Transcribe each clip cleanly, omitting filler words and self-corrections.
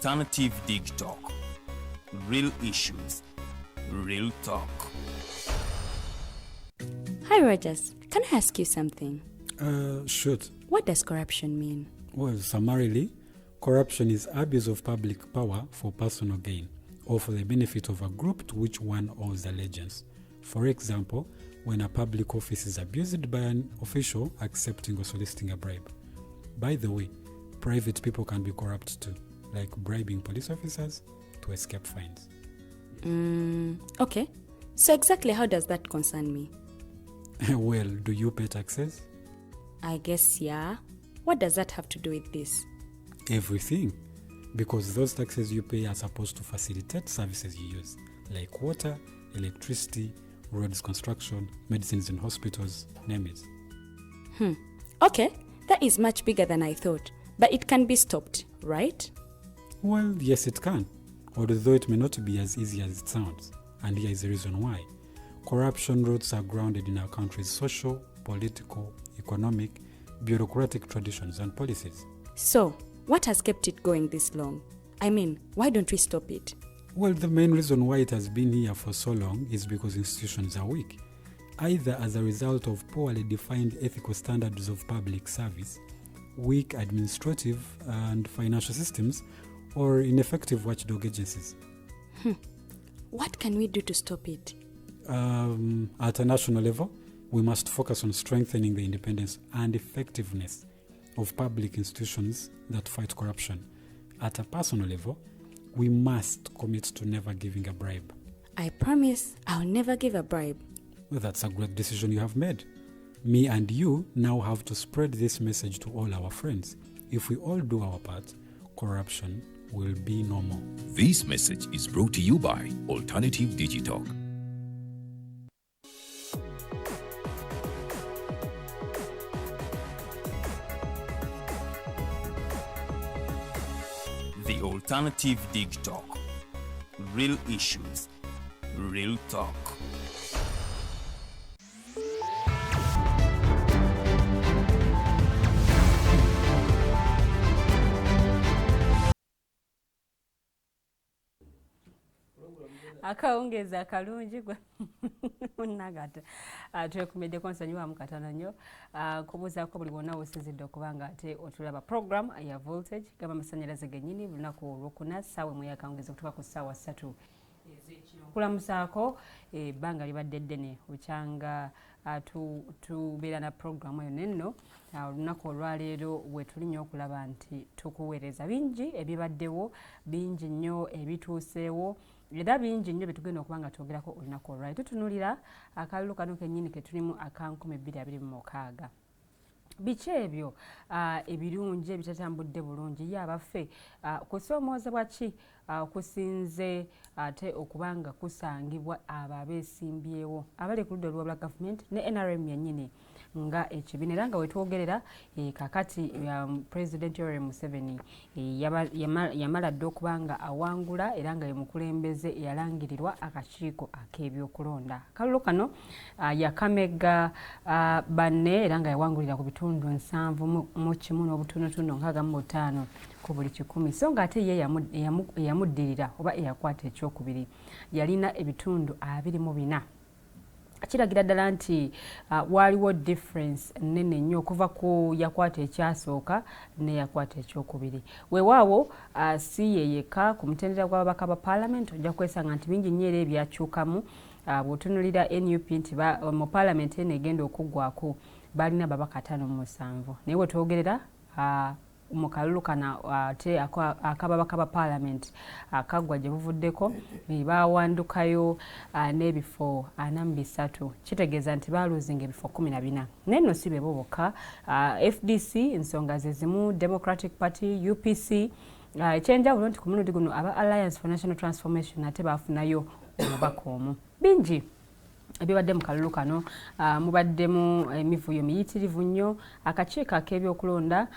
Alternative Digitalk. Real issues, real talk. Hi, Rogers. Can I ask you something? Shoot. What does corruption mean? Well, summarily, corruption is abuse of public power for personal gain or for the benefit of a group to which one owes allegiance. For example, when a public office is abused by an official accepting or soliciting a bribe. By the way, private people can be corrupt too, like bribing police officers to escape fines. Okay. So exactly how does that concern me? Well, do you pay taxes? I guess, yeah. What does that have to do with this? Everything. Because those taxes you pay are supposed to facilitate services you use, like water, electricity, roads construction, medicines in hospitals, name it. Okay, that is much bigger than I thought. But it can be stopped, right? Well, yes, it can, although it may not be as easy as it sounds. And here is the reason why. Corruption roots are grounded in our country's social, political, economic, bureaucratic traditions and policies. So, what has kept it going this long? I mean, why don't we stop it? Well, the main reason why it has been here for so long is because institutions are weak, either as a result of poorly defined ethical standards of public service, weak administrative and financial systems, or ineffective watchdog agencies. What can we do to stop it? At a national level, we must focus on strengthening the independence and effectiveness of public institutions that fight corruption. At a personal level, we must commit to never giving a bribe. I promise I'll never give a bribe. Well, that's a great decision you have made. Me and you now have to spread this message to all our friends. If we all do our part, corruption will be no more. This message is brought to you by Alternative Digitalk. The Alternative Digitalk. Real issues, real talk. Akawungeezi akalungi gwe munnange twekumiddeko, nsonyiwamu katono nnyo. Nkubuuzaako buli wonna wosinzidde okuba nga ate otulaba. Program ya Voltage, gamba amasannyalaze gennyini, lunaku olwokuna, ssaawa 1 yakawungeezi okutuuka ku ssaawa 3 ez'ekiro. Nkulamusaako, ebbanga libadde ddene okyanga tubeera na program eyo nenno. Olunaku olwaleero we tuli nnyo okulaba nti tukuweereza bingi ebibaddewo, bingi nnyo ebituuseewo, era bingi nnyo byetugenda okuba nga twogerako olunaku olwaleero. Tutunulira akalulu kano kennyini ke tulimu aka 2026. Biki ebyo ebirungi ebitatambudde bulungi? Ye abaffe, kusoomoozebwa ki kusinze ate okuba nga kusangibwa abo abeesimbyewo abali ku ludda oluwabula gavumenti ne NRM yennyini nga ekibiina? Era nga wetwogerera kakati, President Yoweri Museveni yamala dda okuba nga awangula, era nga ye mukulembeze eyalangirirwa akakiiko ak'ebyokulonda. Akalulu kano yakamegga banne, era nga yawangulira ku bitundu 71 n'obutundutundu 65 ku buli 100, so nga ate ye eyamuddirira oba eyakwata ekyokubiri yalina ebitundu 24. Kiragira ddala nti waaliwo difference nnene nnyo okuva ku yakwata ekyasooka neyakwata ekyokubiri. Weewaawo si ye yekka. Ku mutendera gw'ababaka ba parliament ojja kwesanga nti bingi nnyo era ebyakyukamu. Bw'otunuulira NUP nti mu parliament eno egenda okuggwako balina babaka 57, naye wetwogerera mu kalulu kano ate ak'ababaka ba parliament akaggwa gye buvuddeko, bawandukayo n'ebifo 43. Kitegeeza nti baluzinga ebifo 14. Naye nno si bebo bokka. FDC ensonga ze zimu, Democratic Party, UPC. Ekyenjawulo nti ku mulundi guno aba Alliance for National Transformation ate baafunayo omubaka omu. Bingi Ebibadde mu kalulu kano, mubaddemu emivuyo miyitirivu nnyo. Akakiiko ak'ebyokulonda,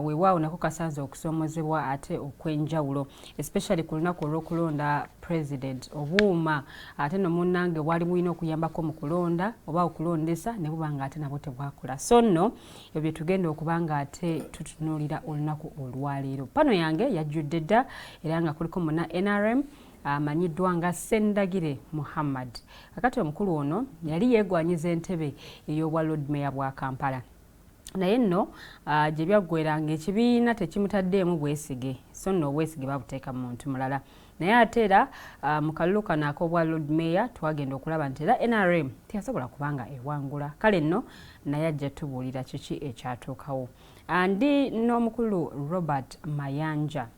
weewaawo nako kasanze okusoomozebwa ate okw'enjawulo, especially ku lunaku olw'okulonda president. Obuuma ate no munnange bwali bulina okuyambako mu kulonda oba okulondesa ne buba nga ate nabwo tebwakola. So nno ebyo bye tugenda okuba nga ate tutunuulira olunaku olwaleero. Panel yange yajjudde dda, era nga kuliko muna NRM amanyiddwa nga Sendagire Muhammad. Kakati omukulu ono yali yeegwanyiza entebe ey'obwa Lord Mayor bwa Kampala, naye nno gye byaggweranga ekibiina tekimutaddeemu bwesige, so nno obwesige babuteeka mu muntu mulala. Naye ate era mu kalulu kano ak'obwa Lord Mayor twagenda okulaba nti era NRM teyasobola kubanga ewangula. Kale nno naye ajja tubuulira kiki ekyatuukawo. Ndi n'omukulu Robert Mayanja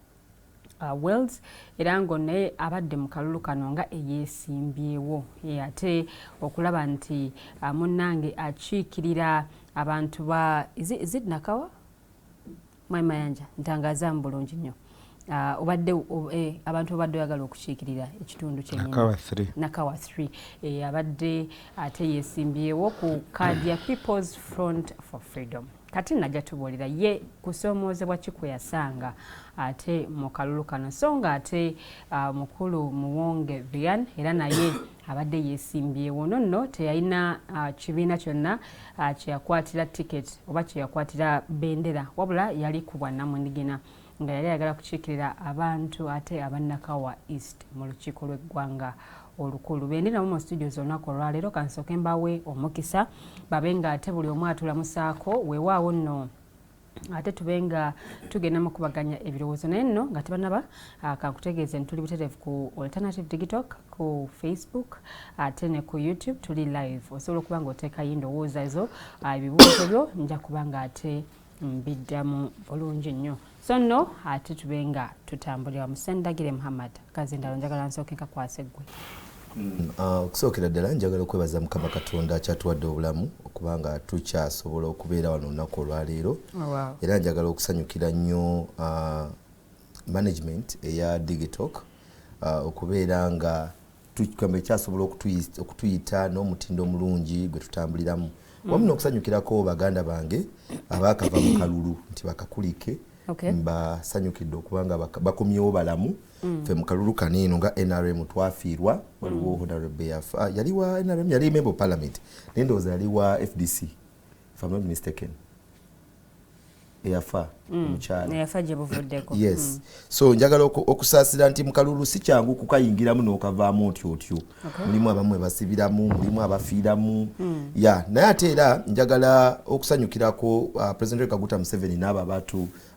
Wells, era ngo naye abadde mu kalulu kano nga eyeesimbyewo, ate okulaba nti munnange akiikirira abantu ba is it Nakawa? Mwami Mayanja, ntangazaamu bulungi nnyo. Obadde abantu obadde oyagala okukiikirira ekitundu kyennyini. Nakawa 3. Nakawa 3. Abadde ate yeesimbyewo ku kaadi ya People's Front for Freedom. Kati najja tubuulira ye kusoomoozebwa ki kwe yasanga ate mu kalulu kano. So nga ate mukulu Muwonge Vian era naye abadde yeesimbyewo. No nno teyalina kibiina kyonna kyeyakwatira ticket oba kyeyakwatira bendera, wabula yali ku bwannamunigina nga yali ayagala kukiikirira abantu ate abannakawa East mu lukiiko lw'eggwanga olukulu. Bendi nabo mu studios olunaku olwaleero. Kansooke mbawe omukisa babe nga ate buli omu atulamusaako. Weewaawo nno ate tube nga tugenda mu kubaganya ebirowoozo. Naye nno nga tebanaba, kankutegeeze nti tuli butereevu ku Alternative Digital ku Facebook ate ne ku YouTube tuli live. Osobola okuba nga oteekayo endowooza zo, ebibuuzo byo, nja kuba nga ate mbiddamu bulungi nnyo. So nno ate tube nga tutambulira. Musendagire Muhammad Kazindalo, njagala nsooke nkakwasa eggwe. Okusookera ddala njagala okwebaza Mukama Katonda akyatuwadde obulamu okubanga tukyasobola okubeera wano olunaku olwaleero. Era njagala okusanyukira nnyo management eya Digitalk okubeera nga ekyasobola okutuyita n'omutindo omulungi gwe tutambuliramu, wamu n'okusanyukirako baganda bange abaakava mu kalulu nti bakakulike. Mbasanyukidde okubanga bakomyewo balamu. Ffe mu kalulu kano eno nga NRM twafiirwa. Waliwo honorable yafa, yali wa NRM, yali member of parliament, naye ndowooza yali wa FDC if I'm not mistaken, eyafa omukyala. Eyafa gye buvuddeko. Yes. So njagala okusaasira nti mu kalulu si kyangu kukayingiramu n'okavaamu otyo otyo. Mulimu abamu ebasibiramu, mulimu abafiiramu ya. Naye ate era njagala okusanyukirako President Kaguta Museveni n'abo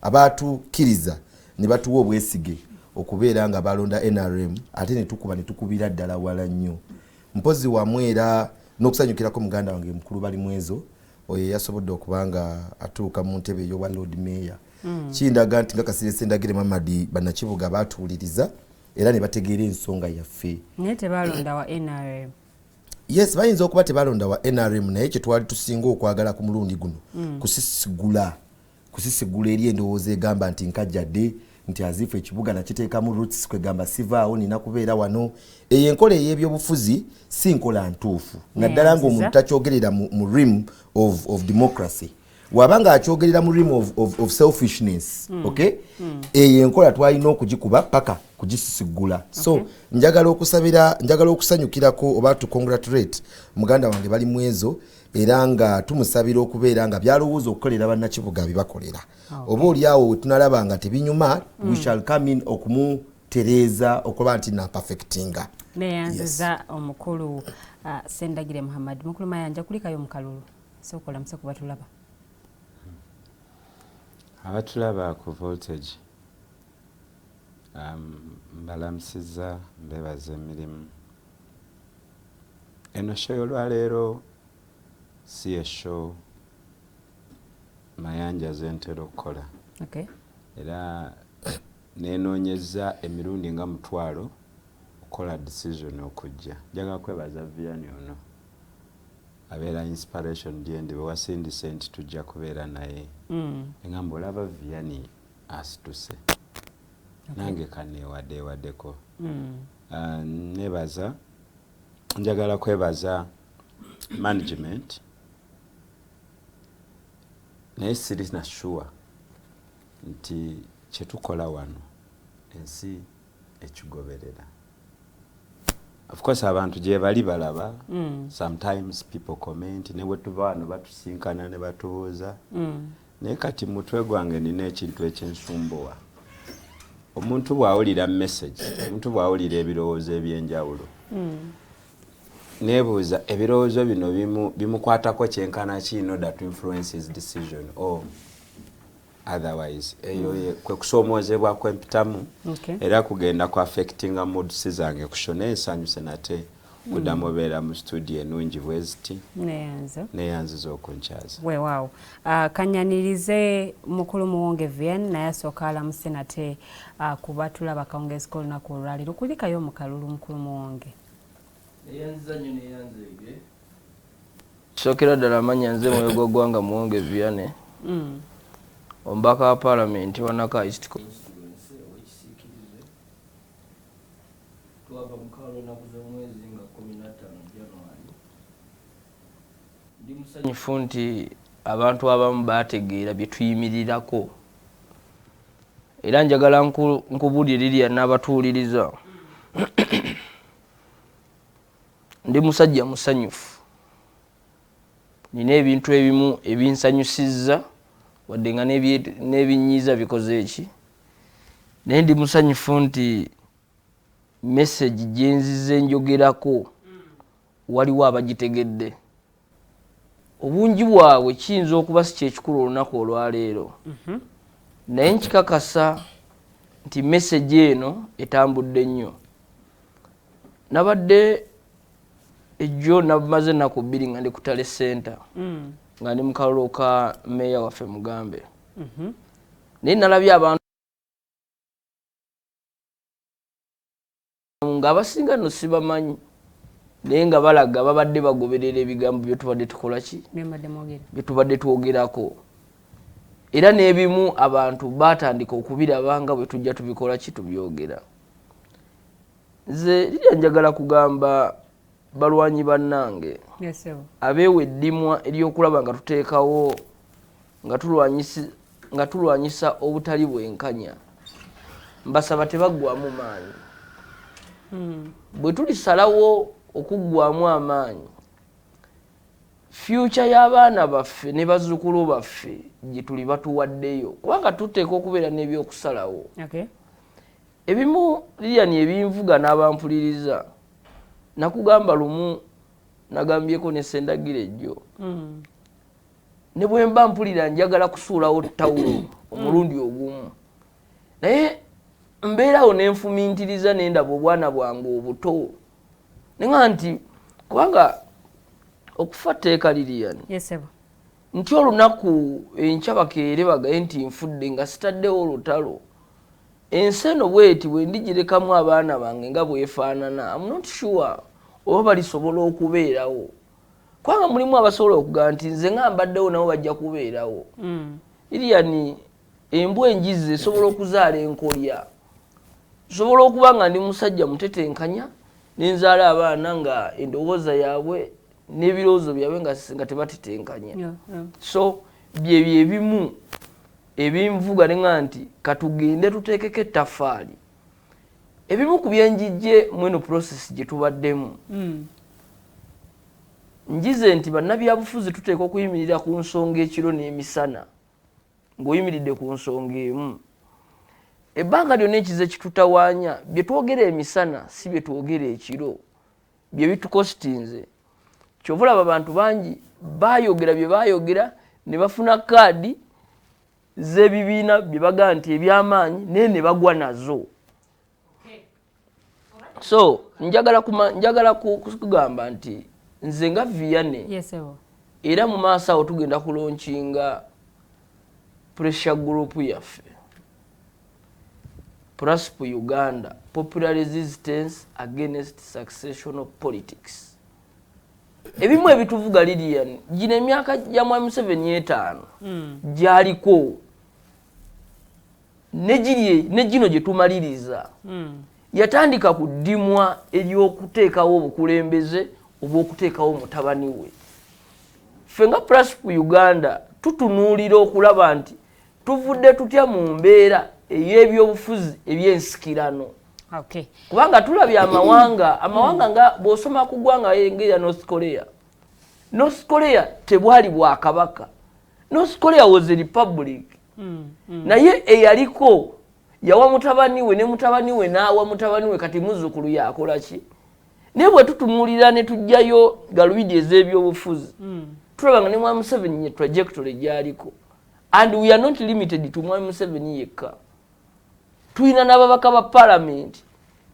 abatukkiriza ne batuwa obwesige okubeera nga balonda NRM, ate ne tukuba ne tukubira ddala wala nnyo. Mpozi wamu era n'okusanyukirako muganda wange mukulu Balimwezo, oyo yasobodde okuba nga atuuka mu ntebe ey'obwa Lord Mayor. Kindaga nti nga Kasire Sendagire Mamadi, bannakibuga batuwuliriza era ne bategeera ensonga yaffe. Naye tebalonda wa NRM. Yes, bayinza okuba tebalonda wa NRM, naye kyetwali tusinga okwagala ku mulundi guno kusisigula eri endowooza egamba nti nkajjadde nti azifu ekibuga nakiteekamu roots, kwegamba sivaawo, nina kubeera wano. Eyo enkola ey'ebyobufuzi si nkola ntuufu, naddala ng'omuntu takyogerera mu realm of democracy, waba nga akyogerera mu realm of selfishness. Okay, eyo enkola twalina okugikuba paka kugisisigula. So njagala okusabira, njagala okusanyukirako oba to congratulate muganda wange Balimwezo, era nga tumusabira okubeera nga byalowooza okukolera bannakibuga bibakolera. Oba oli awo wetunalaba nga tebinyuma, we shall come in okumutereeza okuba nti naperfectinga. Neyanziza omukulu Sendagire Muhammad. Mukulu Mayanja, kulikayo mu kalulu, sooka olamuse kuba tulaba. Abatulaba ku Voltage, mbalamusiza, mbebaza emirimu. Eno show y'olwaleero si ye show Mayanja zentera okukola. Era nenoonyeza emirundi nga 1000 okukola decision okujja. Njagala kwebaza Viani, ono abeera inspiration gyendi. Bwe wasindise nti tujja kubeera naye, eŋamba olaba Viani asituse, nange kaneewaddeewaddeko. Nebaza, njagala kwebaza Management, naye sirina sure nti kyetukola wano ensi ekigoberera. Of course abantu gye bali balaba. Sometimes people comment, ne bwe tuva wano batusinkana ne batubuuza. Naye kati mutwe gwange nina ekintu ekyensumbuwa. Omuntu bw'awulira message, omuntu bw'awulira ebirowoozo ebyenjawulo, nebuuza ebirowoozo bino bimukwatako kyenkana ki in order to influence his decision or otherwise. Eyo kwe kusoomoozebwa kwempitamu. Era kugenda ku affectinga moods zange ku show, naye nsanyuse nate kuddamu obeera mu studio ennungi bweziti. Neyanza. Neyanziza okunkyaza. Weewaawo. Kanyanirize mukulu Muwonge Vian, naye asooka alamuse nate kuba tulaba kawungeezi k'olunaku olwaleero. Kulikayo mu kalulu, mukulu Muwonge. Neyanziza nnyo, neyanzeege. Kisookera ddala amanya nze mwoyo gwa ggwanga Muwonge Viane, omubaka wa paalamenti wa Naka East Constituency ow'ekisiikirize. Twava mu kalulu ennaku z'omwezi nga 15 January. Ndi musanyufu nti abantu abamu baategeera bye tuyimirirako, era njagala nkubuulire lirya n'abatuwuliriza, ndi musajja musanyufu. Nina ebintu ebimu ebinsanyusizza, wadde nga n'ebinyiiza bikoze eki, naye ndi musanyufu nti message gyenzize njogerako waliwo abagitegedde. Obungi bwabwe kiyinza okuba si kyekikulu olunaku olwaleero, naye nkikakasa nti message eno etambudde nnyo. Nabadde ejjo, namaze ennaku 2 nga ndi ku tally center, nga ndi mu kalulu ka meeya waffe Mugambe, naye nalabye abantu ng'abasinga nno sibamanyi, naye nga balaga babadde bagoberera ebigambo bye tubadde tukola ki, Byembadde mwogera. bye tubadde twogerako, era n'ebimu abantu batandika okubiraba nga bwe tujja tubikola ki, tubyogera. Nze lirya njagala kugamba balwanyi bannange Yes, sir. abeewa eddimwa ery'okulaba nga tuteekawo nga tulwanyisa obutali bwenkanya, mbasaba tebaggwamu maanyi. Bwe tulisalawo okuggwamu amaanyi, future y'abaana baffe ne bazzukulu baffe gye tuli batuwaddeyo, kubanga tuteeka okubeera n'ebyokusalawo. Ebimu Lilian ebinvuga n'abampuliriza, nakugamba lumu, nagambyeko ne Sendagire ejjo, ne bwe mba mpulira njagala kusuulawo tawulo omulundi ogumu, naye mbeerawo nenfumintiriza nendaba obwana bwange obuto, neŋa nti kubanga okufa tteeka, Lilian. Yes, sir. Nti olunaku enkya bakeere bagaye nti nfudde nga sitaddewo olutalo, ensi eno bweti bwe ndigirekamu abaana bange nga bwefaanana, am not sure oba balisobola okubeerawo, kubanga mulimu abasobola okugamba nti nze nga mbaddewo, nabo bajja kubeerawo. Lilian, embwa enjizi esobola okuzaala enkolya. Nsobola okuba nga ndi musajja mutetenkanya nenzaala abaana nga endowooza yaabwe n'ebirowoozo byabwe nga tebatetenkanya. So byebyo ebimu ebinvuga neŋa nti katugende tuteekeko ettaffaali. Ebimu ku byenjijje mweno process gye tubaddemu, njize nti bannabyabufuzi tuteeka okuyimirira ku nsonga ekiro n'emisana, ng'oyimiridde ku nsonga emu ebbanga lyonna. Ekize kitutawaanya, bye twogera emisana si bye twogera ekiro, bye bitukositinze. Kyova olaba abantu bangi bayogera bye bayogera ne bafuna kaadi z'ebibiina bye bagaa nti ebyamaanyi, naye ne bagwa nazo. So njagala kugamba nti nze nga Viane, Yes, sir. era mu maaso awo tugenda kulaunchinga pressure group yaffe, PRASP Uganda, Popular Resistance Against Successional Politics. Ebimu ebituvuga, Lilian, gino emyaka gya mwami Museveni 5 gyaliko ne gino gye tumaliriza, yatandika ku ddimwa ery'okuteekawo obukulembeze obw'okuteekawo mutabani we. Ffe nga PLASP Uganda tutunuulira okulaba nti tuvudde tutya mu mbeera ey'ebyobufuzi ebyensikirano. Kubanga tulabye amawanga nga bw'osoma ku ggwanga ng'erya North Korea. North Korea tebwali bwakabaka. North Korea was a republic. Naye eyaliko yawa mutabani we, ne mutabani we n'awa mutabani we, kati muzzukulu yakola ki? Naye bwe tutunuulira ne tuggyayo galubindi ez'ebyobufuzi, tulaba nga ne Mwami Museveni ye trajectory gy'aliko. And we are not limited to Mwami Museveni yekka. Tulina n'ababaka ba palamenti,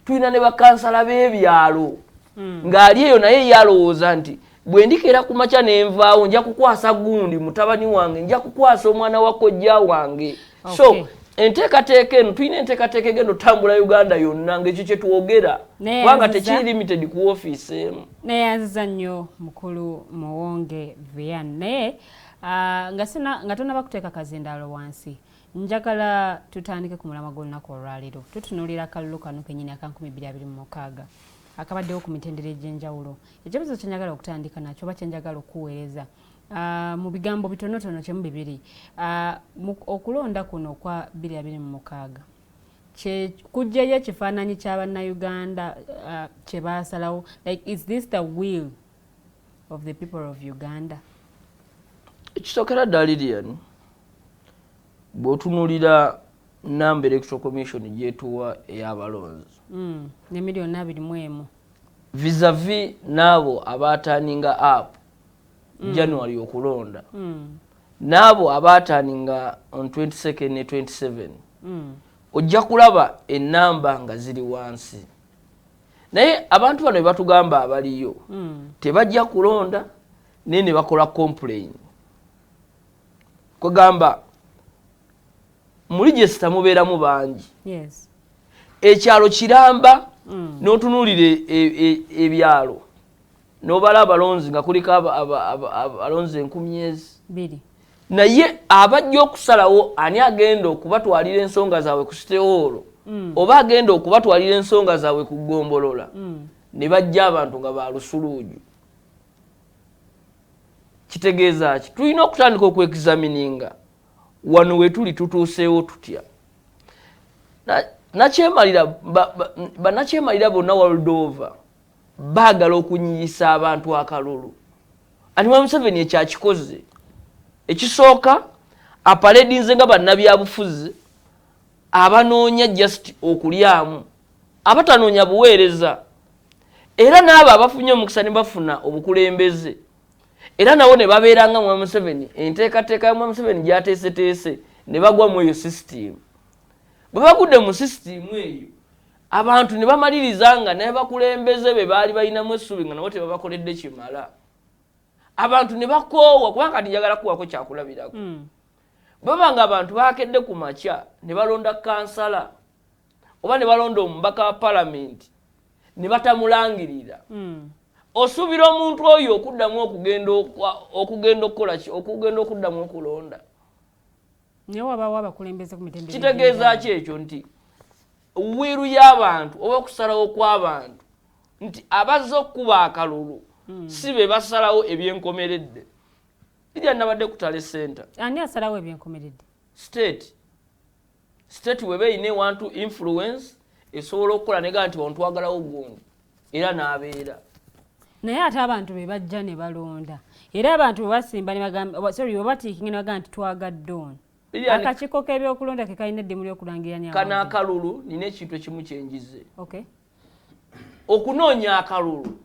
tulina ne bakansala b'ebyalo ng'ali eyo, naye yalowooza nti bwe ndikeera ku makya nenvaawo, nja kukwasa gundi mutabani wange, nja kukwasa omwana wa kojja wange. So enteekateeka eno, tulina enteekateeka egenda otambula Uganda yonna, ng'ekyo kye twogera, kubanga tekiri limited ku ofiisi emu. Neyanziza nnyo, mukulu Muwonge Vian. Naye nga tonaba kuteeka kazindaalo wansi, njagala tutandike ku mulamwa gw'olunaku olwaleero. Tutunuulira akalulu kano kenyini aka 2026 akabaddewo ku mitendera egy'enjawulo. Ekibuzo kyenjagala okutandika nakyo, oba kyenjagala okuweereza mu bigambo bitonotono kyemu bibiri, okulonda kuno okwa 2026 kujjayo ekifaananyi ky'abannayuganda kye baasalawo? Like, is this the will of the people of Uganda? Ekisookera ddala, Lilian, bw'otunuulira namba Electoral Commission gyetuwa ey'abalonzi ne miliyoni 21 vis-a-vis n'abo abaturninga up January okulonda, n'abo abaturninga on 22nd ne 27, ojja kulaba enamba nga ziri wansi. Naye abantu bano bebatugamba abaliyo tebajja kulonda, naye ne bakola complain. Kwegamba mu register mubeeramu bangi. Ekyalo kiramba, n'otunuulira ebyalo n'obala abalonzi nga kuliko abalonzi 10,000 2. Naye abajja okusalawo ani agenda okubatwalira ensonga zaabwe ku city hall oba agenda okubatwalira ensonga zaabwe ku ggombolola, ne bajja abantu nga balusuluuju. Kitegeeza ki? Tulina okutandika okwexamininga wano wetuli tutuuseewo tutya. Nakyemalira, bannakyemalira bonna world over baagala okunyiyisa abantu akalulu. Ani wa Museveni ekyakikoze? Ekisooka, aparadinze nga bannabyabufuzi abanoonya just okulyamu, abatanoonya buweereza. Era n'abo abafunye omukisa ne bafuna obukulembeze, era nabo ne babeera nga Mwami Museveni, enteekateeka ya Mwami Museveni gyateeseteese, ne bagwa mu eyo sisitimu. Bwe bagudde mu sisitimu eyo, abantu ne bamaliriza nga naye bakulembeze be baali balinamu essuubi nga nabo tebabakoledde kimala. Abantu ne bakoowa, kubanga kati njagala kuwako kyakulabirako. Baba nga abantu bakedde ku makya ne balonda kansala oba ne balonda omubaka wa palamenti ne batamulangirira, osuubira omuntu oyo okuddamu okugenda okukola ki? Okugenda okuddamu okulonda? Naye wabaawo abakulembeze ku mitendera Kitegeeza ki ekyo? Nti will y'abantu oba okusalawo kw'abantu nti abazze okukuba akalulu si be basalawo ebyenkomeredde. Irya nabadde ku tally center. Ani asalawo ebyenkomeredde? State weba erina ewantu influence, esobola okukola nega nti ontwagalawo gundi, era n'abeera. Naye ate abantu be bajja ne balonda, era abantu bwe basimba ne bagamba, sorry, bwe batickinga ne bagamba nti twagadde ono, akakiiko k'ebyokulonda ke kalina eddimu ly'okulangira ni Kano akalulu nina ekintu ekimu kyenjize. Okunoonya akalulu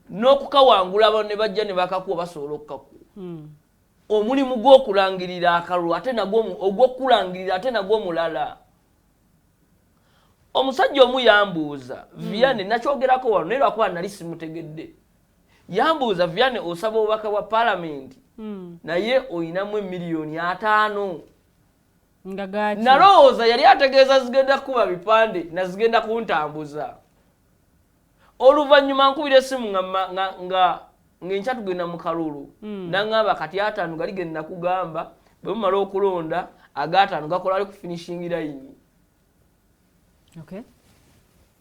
n'okukawangula, abantu ne bajja ne bakakuwa, basobola okukakuwa. Omulimu gw'okulangirira akalulu ate nagwo ogw'okulangirira ate nagwo mulala. Omusajja omu yambuuza, Viane, nakyogerako wano, naye lwakuba nali simutegedde. Yambuuza, "Viane, osaba obubaka bwa palamenti, naye oyinamu emiliyoni 50." Nga gaki? Nalowooza yali ategeeza zigenda kukuba bipande nazigenda kuntambuza. Oluvannyuma nkubira essimu nga ng'enkya tugenda mu kalulu, naŋŋamba, "Kati 50 gali ge nakugamba, bwe mumala okulonda ag'ataano gakola ali ku finishing line."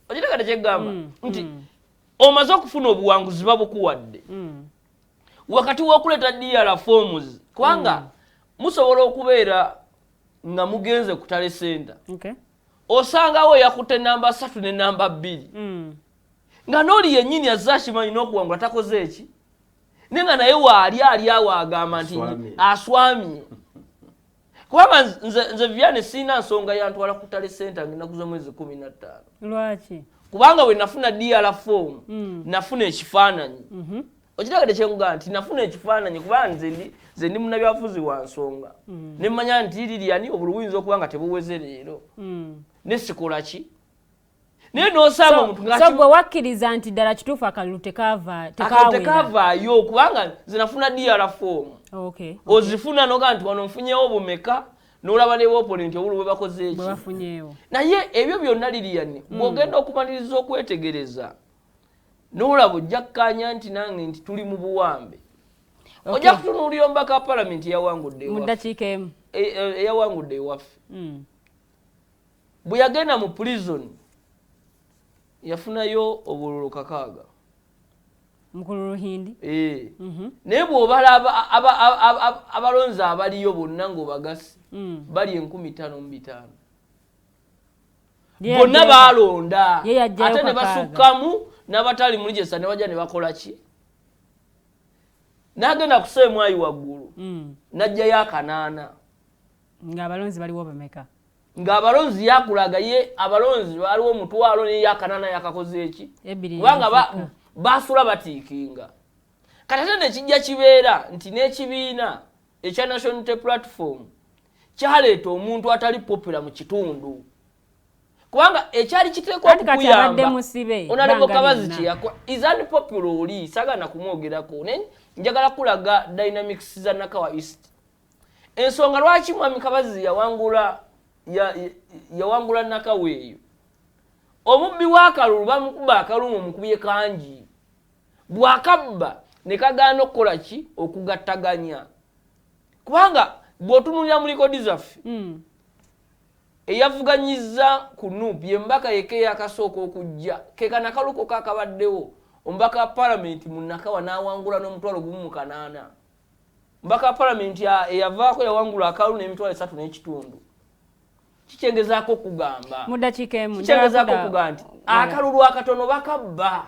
Okitegedde kyegamba? Nti omaze okufuna obuwanguzi, babukuwadde. Wakati w'okuleeta DR forms, kubanga musobola okubeera nga mugenze ku tally center, osangawo eyakutte namba 3 ne namba 2, nga n'oli yennyini azze akimanyi n'okuwangula takoze eki, naye nga naye waali ali awo agamba nti Aswamye. Aswamye, kubanga nze Viane siina nsonga yantwala ku tally center ngaennaku z'omwezi 15. Lwaki? Kubanga bwe nafuna DR form, nafuna ekifaananyi. Okitegedde kyenkugamba nti nafuna ekifaananyi? Kubanga nze ndi munnabyabufuzi wa nsonga, ne mmanya nti Lilian obulu buyinza okuba nga tebuweze leero, ne sikola ki, naye n'osanga omuntu nga So gwe wakkiriza nti ddala kituufu akalulu tekava akalulu tekawera? Tekavaayo, kubanga nze nafuna DR form. Ozifuna noga nti wano nfunyewo bumeka, n'olaba ne opponent obulu bwe bakoze eki Bwe bafunyeewo. Naye ebyo byonna, Lilian, bw'ogenda okumaliriza okwetegereza n'olaba, ojja kukkaanya nti nange nti tuli mu buwambe. Ojja kutunuulira omubaka wa palamenti eyawangudde Mu ewaffe. ddakiika emu. Eyawangudde ewaffe, bwe yagenda mu prison yafunayo obululu 6. Mukulu Luhindi. Eh. Naye bw'obala abalonzi abaliyo bonna ng'obagasi, bali 5500. Ye Bonna baalonda, Ye yaggyayo ate ne 6. basukkamu n'abatali mu register ne bajja ne bakola ki, n'agenda ku seemwayi waggulu, n'aggyayo akanaana. Ng'abalonzi baliwo bameka? Ng'abalonzi yakulaga ye abalonzi baliwo 100,000, naye yakanaana yakakoze eki? Ebiri Kubanga yasukka. basula batiikinga. Kati ate nekijja kibeera nti n'ekibiina ekya National Unity Platform kyaleeta omuntu atali popular mu kitundu, kubanga ekyali kiteekwa Anti kati abadde okukuyamba musibe Honorable ebbanga Kabazi lyonna. kyeyakola is unpopular. Oli saagala kumwogerako, naye njagala kulaga dynamics za Nakawa East. Ensonga lwaki mwami Kabazi yawangula yawangula Nakawa eyo, omubbi w'akalulu bamukuba akalulu, omukubye kangi, bw'akabba ne kagaana okukola ki, okugattaganya, kubanga bw'otunuulira mu likodi zaffe, eyavuganyiza ku NUP ye mbaka yekka eyakasooka okujja ke nakaluko kakabaddewo omubaka wa palamenti mu Nakawa n'awangula n'18,800. Omubaka wa palamenti eyavaako yawangula akalulu n'35,000. Kikyengezaako okugamba, Mu ddakiika emu. kikyengezaako Njagala okugamba nti akalulu akatono bakabba.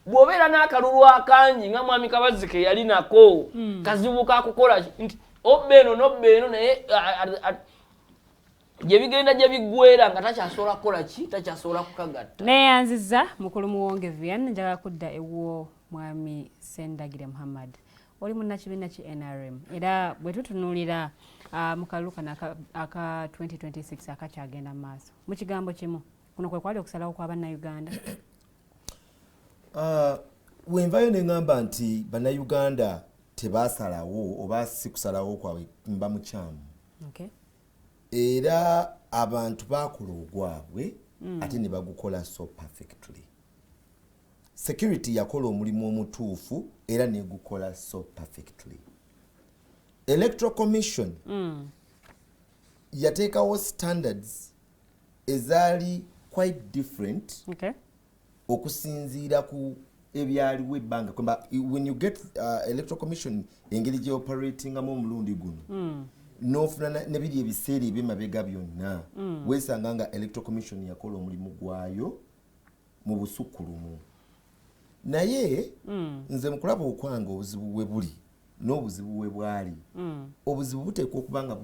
Bw'obeera n'akalulu akangi nga mwami Kabazi ke yali nako, kazibu kakukola nti obba eno n'obba eno, naye gye bigenda gye biggwera nga takyasobola kukola ki, takyasobola kukagatta. Neyanziza mukulu Muwonge Vian. Njagala kudda ewuwo mwami Sendagire Muhammad. Oli munnakibiina ki NRM, era bwe tutunuulira mu kalulu kano aka 2026 akakyagenda mu maaso, mu kigambo kimu, kuno kwe kwali okusalawo kwa Bannayuganda? Wenvayo neŋŋamba nti Bannayuganda tebasalawo oba si kusalawo kwabwe, mba mukyamu. Era abantu bakola ogwabwe, ate ne bagukola so perfectly. Security yakola omulimu omutuufu era negukola so perfectly. Electoral Commission yateekawo standards ezaali quite different okusinziira ku ebyaliwo ebbanga. Kwamba, when you get Electoral Commission engeri gyeoperatingamu omulundi guno, nofuna nebiri ebiseera ebyemabega byonna, weesanga nga Electoral Commission yakola omulimu gwayo mu busukkulumu. Naye nze mukulaba okwange, obuzibu we buli n'obuzibu we bwali, obuzibu buteekwa okuba nga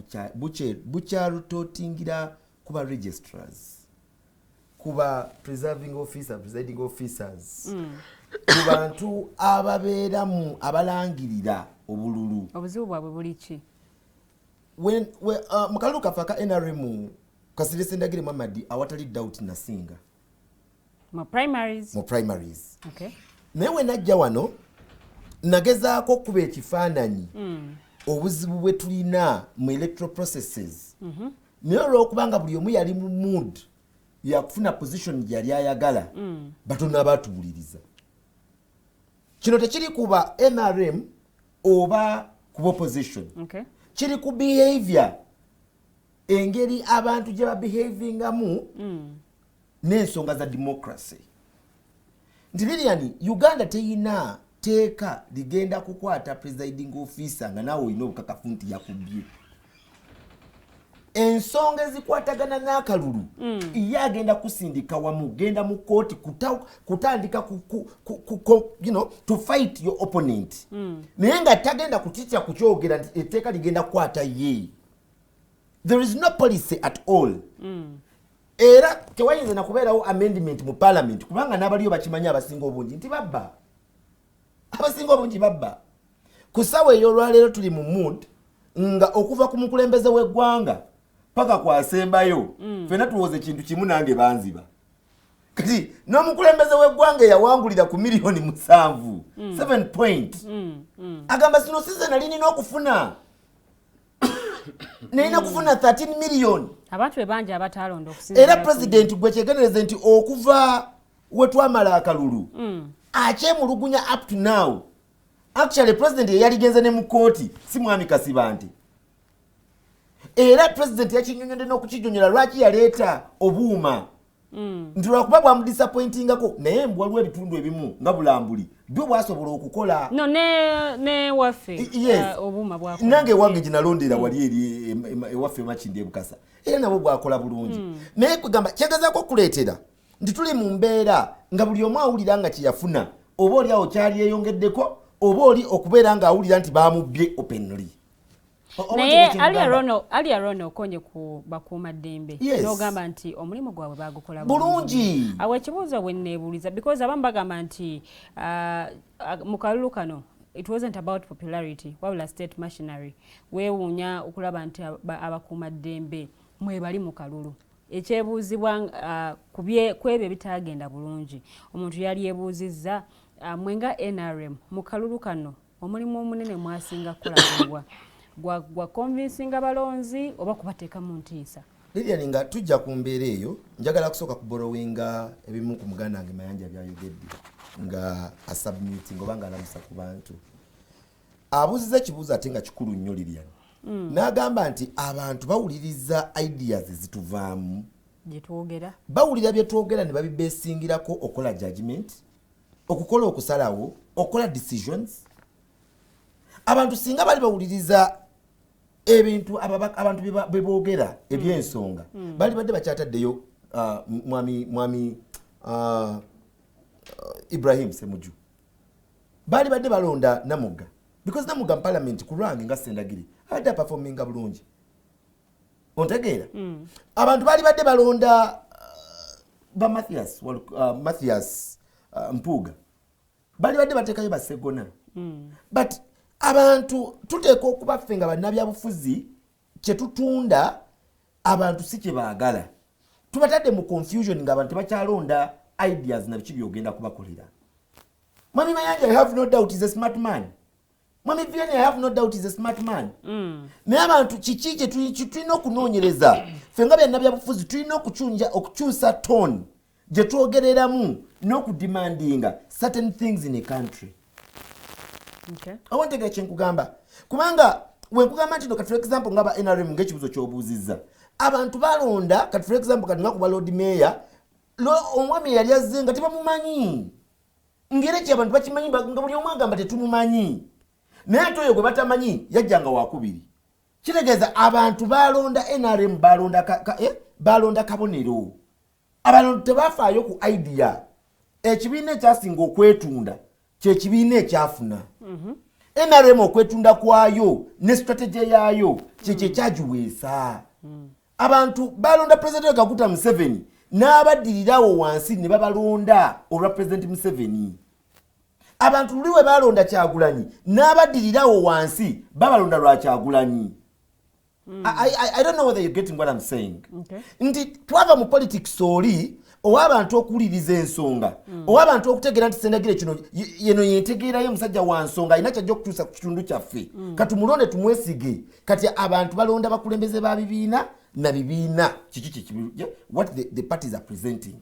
bukyalutotingira kuba registrars, kuba preserving officer, presiding officers, ku bantu ababeeramu abalangirira obululu. Obuzibu bwabwe buli ki? Mu kalulu kaffe aka NRM, Kasirye Sendagire Muhammad, awatali doubt nasinga. Mu primaries? Mu primaries. Naye we najja wano nagezaako okuba ekifaananyi obuzibu bwe tulina mu electoral processes, naye olwokubanga buli omu yali mu mood yakufuna position gyeyali ayagala, batono abatuwuliriza. Kino tekiri kuba NRM oba kuba opposition, kiri ku behavior, engeri abantu gye babehavingamu n'ensonga za democracy. Nti Lilian, Uganda teyina Teeka ligenda kukwata presiding officer nga naawe olina obukakafu nti yakubbye. Ensonga ezikwatagana n'akalulu, ye agenda kusindika wamu, genda mu kooti kutandika to fight your opponent, naye nga tagenda kutitya kukyogera nti etteeka ligenda kukwata ye. There is no policy at all. Era tewayinza nakubeerawo amendment mu parliament, kubanga n'abaliyo bakimanyi, abasinga obungi nti babba, abasinga obungi babba. Ku ssaawa ey'olwaleero tuli mu mood nga okuva ku mukulembeze w'eggwanga paka kwasembayo, ffenna tuwooza ekintu kimu, nange banziba. Kati n'omukulembeze w'eggwanga eyawangulira ku miliyoni 7, 7 point, agamba sino size nali nina okufuna, nalina kufuna 13 miliyoni. Abantu be bangi abatalonda okusinziira Era pulezidenti gwe kyegendereze nti okuva we twamala akalulu akyemulugunya up to now. Actually, president yeyaligenze ne mu kooti, si mwami Kasibante. Era president yakinyonyodde n'okukinyonyola lwaki yaleeta obuuma, nti lwakuba bwamudisappointingako, naye mbu waliwo ebitundu ebimu nga Bulambuli byo bwasobola okukola. No, ne waffe Yes. Obuuma bwakola. Nange ewange gyenalondera wali eri ewaffe Makindi Ebukasa, era nabwo bwakola bulungi. Naye kwegamba kyegezaako okuleetera nti tuli mu mbeera nga buli omu awulira nga kyeyafuna oba oli awo kyali eyongeddeko, oba oli okubeera ng'awulira nti bamubbye openly. Oba Naye otegeka kye Ali Arono okonye ku bakuumaddembe n'ogamba nti omulimu gwabwe bagukola Bulungi. Awo ekibuuzo bwe neebuuliza, because abamu bagamba nti mu kalulu kano it wasn't about popularity wabula state machinery. Weewuunya okulaba nti abakuumaddembe mwebali mu kalulu. Ekyebuuzibwa ku ebyo ebitagenda bulungi, omuntu yali yeebuuzizza, mwe nga NRM mu kalulu kano omulimu omunene mwasinga kukolagibwa gwa convincinga balonzi oba kubateeka mu ntiisa? Lilian, nga tujja ku mbeera eyo, njagala kusooka kuborrowinga ebimu ku muganda wange Mayanja byayogedde nga asubmiting oba nga alamusa ku bantu. Abuuziza ekibuuzo ate nga kikulu nnyo, Lilian, n'agamba nti abantu bawuliriza ideas ezituvaamu gyetwogera. Bawulira bye twogera ne babibesingirako okukola judgment, okukola okusalawo, okukola decisions. Abantu singa bali bawuliriza ebintu abantu bye boogera ebyensonga, bali badde bakyataddeyo mwami Ibrahim Semuju, baali badde balonda Namugga, because Namugga mu parliament ku lwange nga Sendagiri abadde aperforminga bulungi. Ontegeera? Abantu baali badde balonda ba Mathias Mpuuga, baali badde bateekayo Basegona. But abantu tuteeka okuba ffe nga bannabyabufuzi kyetutunda abantu si kye baagala. Tubatadde mu confusion ng'abantu tebakyalonda ideas na biki byogenda kubakolera. Mwami Mayanja, I have no doubt, is a smart man. Mwami Vianney, I have no doubt, is a smart man. Naye abantu kiki kye tulina okunoonyereza? Ffe nga byannabyabufuzi tulina okukyusa tone gye twogereramu n'okudemandinga certain things in a country. Oba ntegera kyenkugamba? Kubanga wenkugamba nti no, kati for example nga ba NRM, ngaekibuzo kyobuuzizza, abantu balonda, kati for example kati nga kuba lord mayor, omwami eyali azze nga tebamumanyi, ngeri ki abantu bakimanyi nga buli omu agamba tetumumanyi, naye ate oyo gwe batamanyi yajjanga wakubiri. Kitegeeza abantu balonda NRM, balonda balonda kabonero. Abantu tebafaayo ku idea. Ekibiina ekyasinga okwetunda kyekibiina ekyafuna. NRM okwetunda kwayo ne strategy yaayo kyekyo ekyagiweesa. Abantu balonda President Kaguta Museveni n'abaddirirawo wansi ne babalonda olwa President Museveni. Abantu luli we balonda Kyagulanyi n'abaddirirawo wansi babalonda lwa Kyagulanyi. I don't know whether you're getting what I'm saying. Nti twava mu politics oli ow'abantu okuwuliriza ensonga, ow'abantu okutegeera nti Sendagire kino yeno yentegeerayo, musajja wa nsonga, alina kyajja okutuusa ku kitundu kyaffe, katumulonde tumwesige. Kati abantu balonda bakulembeze ba bibiina na bibiina kiki what the parties are presenting.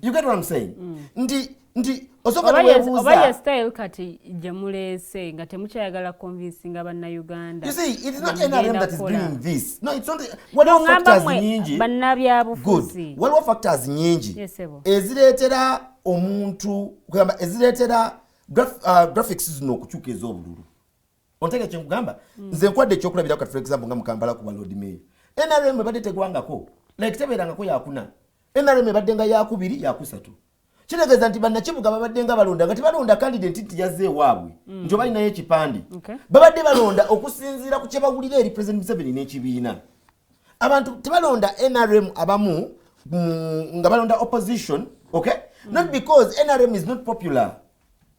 You get what I'm saying? Nti Nti osooka neweebuuza oba ye style kati gye muleese nga temukyayagala convincinga Bannayuganda. You see, it is not NRM that is bringing this. No, it's not. Waliwo factors nyingi. Bannabyabufuzi. Good. Waliwo factors nyingi ezireetera omuntu kugamba, ezireetera graphics zino okukyuka ez'obululu. Ontege kyenkugamba, nze nkwadde ekyokulabirako kati, for example, nga mu Kampala ku Lord Mayor, NRM ebadde tegwangako, like tebeerangako yakuna. NRM ebadde nga yakubiri, yakusatu. Kitegeeza nti bannakibuga babadde nga balonda nga tebalonda candidate nti yazze ewaabwe, nti oba alinayo ekipande. Babadde balonda okusinziira ku kye bawulira eri President Museveni n'ekibiina. Abantu tebalonda NRM, abamu nga balonda opposition, okay? Not because NRM is not popular,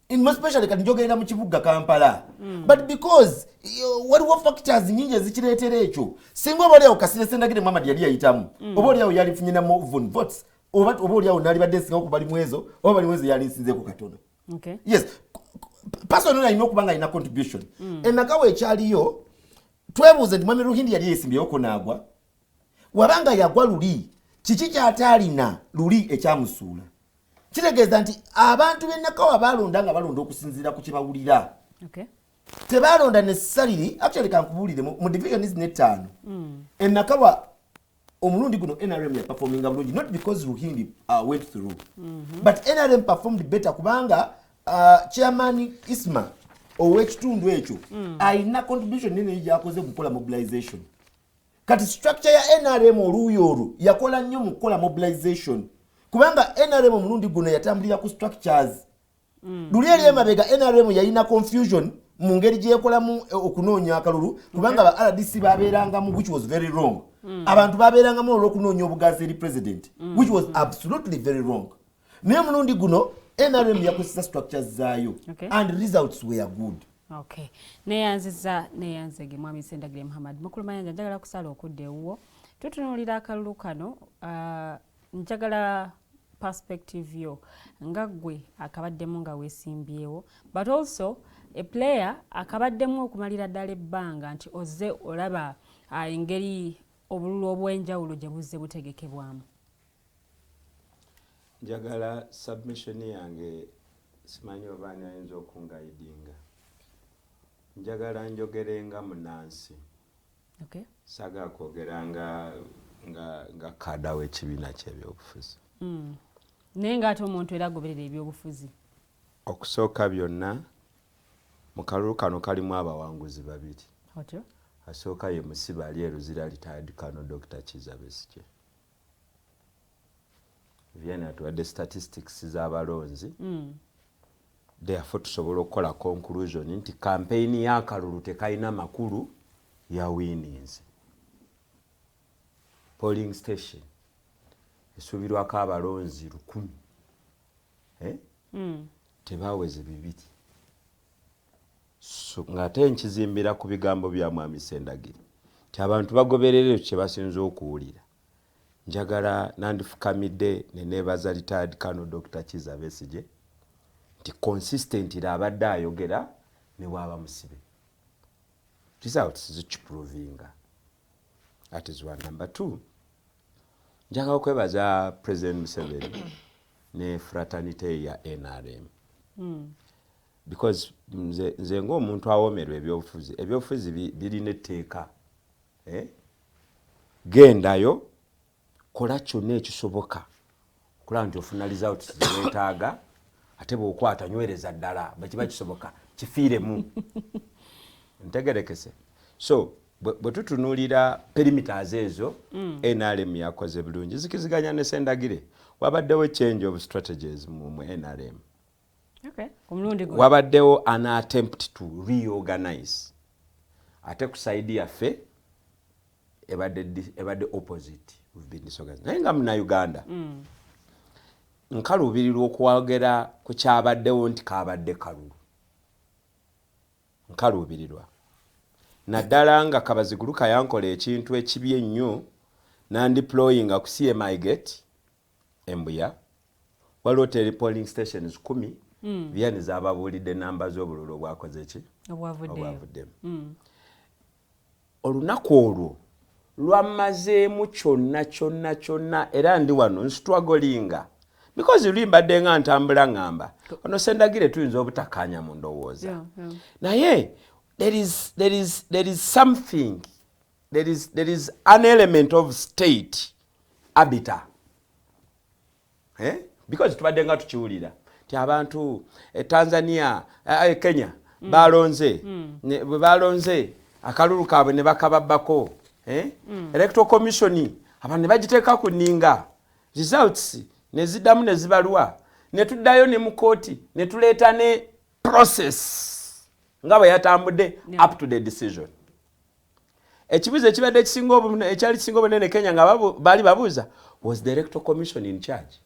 in most especially kati njogerera mu kibuga Kampala, but because waliwo factors nyingi ezikireetera ekyo. Singa oba oliawo Kasirye Sendagire Muhammad yali yayitamu, oba oliawo yalifunye na more votes, oba oliawo nalibadde nsinga ku Balimwezo, oba Balimwezo yali nsinzeeko katono. Yes, person alina okuba nga alina contribution. Enakawa ekyaliyo, twebuuze nti Mwami Ruhindi yali yesimbyewo naagwa, wabanga yagwa luli, kiki kyataalina luli ekyamusuula? Kitegeeza nti abantu b'enakawa balonda nga balonda okusinziira ku kyebawulira. Tebalonda necessarily. Actually, kankubuulire, mu division zino etaano, enakawa omulundi guno NRM yaperforminga bulungi, not because Ruhindi went through, but NRM performed better kubanga Chairman Isma ow'ekitundu ekyo alina contribution nene gyakoze mu kukola mobilization. Kati structure ya NRM oluuyi olwo yakola nnyo mu kukola mobilization, kubanga NRM omulundi guno yatambulira ku structures. Luli eri emabega NRM yalina confusion mu ngeri gyekolamu okunoonya akalulu, kubanga ba RDC babeerangamu, which was very wrong. Abantu babeerangamu olw'okunoonya obugazi eri president, which was absolutely very wrong. Naye omulundi guno NRM yakozesa structures zaayo and results were good. Okay, neyanziza, neyanzege Mwami Sendagire Muhammad. Mukulu Mayanja, njagala kusala okudda ewuwo. Tutunuulira akalulu kano, njagala perspective yo nga ggwe akabaddemu nga weesimbyewo, but also a player akabaddemu okumalira ddala ebbanga, nti ozze olaba engeri obululu obw'enjawulo gye buzze butegekebwamu. Njagala submission yange, simanyi oba ani ayinza okunguidinga. Njagala njogere nga munansi. Saagala kwogera nga cadre w'ekibiina kyebyobufuzi. Naye ngaate omuntu era agoberera ebyobufuzi. Okusooka byonna, mu kalulu kano kalimu abawanguzi babiri. Otyo. Asooka ye musibe ali e Luzira, retired Colonel Dr Kiza Besigye. Vyena atuwadde statistics z'abalonzi. Therefore tusobola okukola conclusion nti campaign y'akalulu tekalina makulu, ya winnings. Polling station esuubirwako abalonzi 1000, eh? Tebaweze 200. So, ng'ate nkizimbira ku bigambo bya Mwami Sendagire nti abantu bagoberera ekyo kye basinza okuwulira. Njagala nandifukamidde neneebaza retired Colonel Dr Kiza Besigye nti consistently abadde ayogera ne bwaba musibe, results zikiprovinga. That is one. Number two, njagala okwebaza President Museveni ne fraternity ya NRM, because nze ng'omuntu awoomerwa ebyobufuzi, ebyobufuzi birina etteeka, eh? Gendayo, kola kyonna ekisoboka okulaba nti ofuna results zeweetaaga, ate bw'okwata nywereza ddala, bwe kiba kisoboka kifiiremu. Ntegerekese? So bwe tutunuulira perimeters ezo, NRM yakoze bulungi. Zikiziganya ne Sendagire, wabaddewo change of strategies mu NRM. Okay, ku mulundi guno. Wabaddewo an attempt to reorganize, ate ku side yaffe ebadde opposite. We've been disorganized. Naye nga Munnayuganda, nkaluubirirwa okwogera ku kyabaddewo nti kabadde kalulu. Nkaluubirirwa naddala nga Kabaziguluka yankola ekintu ekibi ennyo, nandeployinga ku CMI gate Embuya. Waliwo teri polling stations 10. Byani zababuulidde namba z'obululu obwakoze ki? Obwavuddeyo. Obwavuddemu. Olunaku olwo lwammazeemu kyonna kyonna kyonna, era ndi wano nstrugglinga Because luli mbadde nga ntambula ŋŋamba ono Sendagire tuyinza obutakkaanya mu ndowooza, naye there is something, there is an element of state arbiter, eh? Because tubadde nga tukiwulira nti abantu Tanzania, Kenya balonze, bwe balonze akalulu kaabwe ne bakababbako, eh? Electoral Commission abantu ne bagiteeka ku nninga, results ne ziddamu ne zibalwa, ne tuddayo ne mu kooti ne tuleeta ne process nga bwe yatambudde up to the decision. Ekibuuzo ekibadde ekyali kisinga obunene Kenya nga baali babuuza, was the Electoral Commission in charge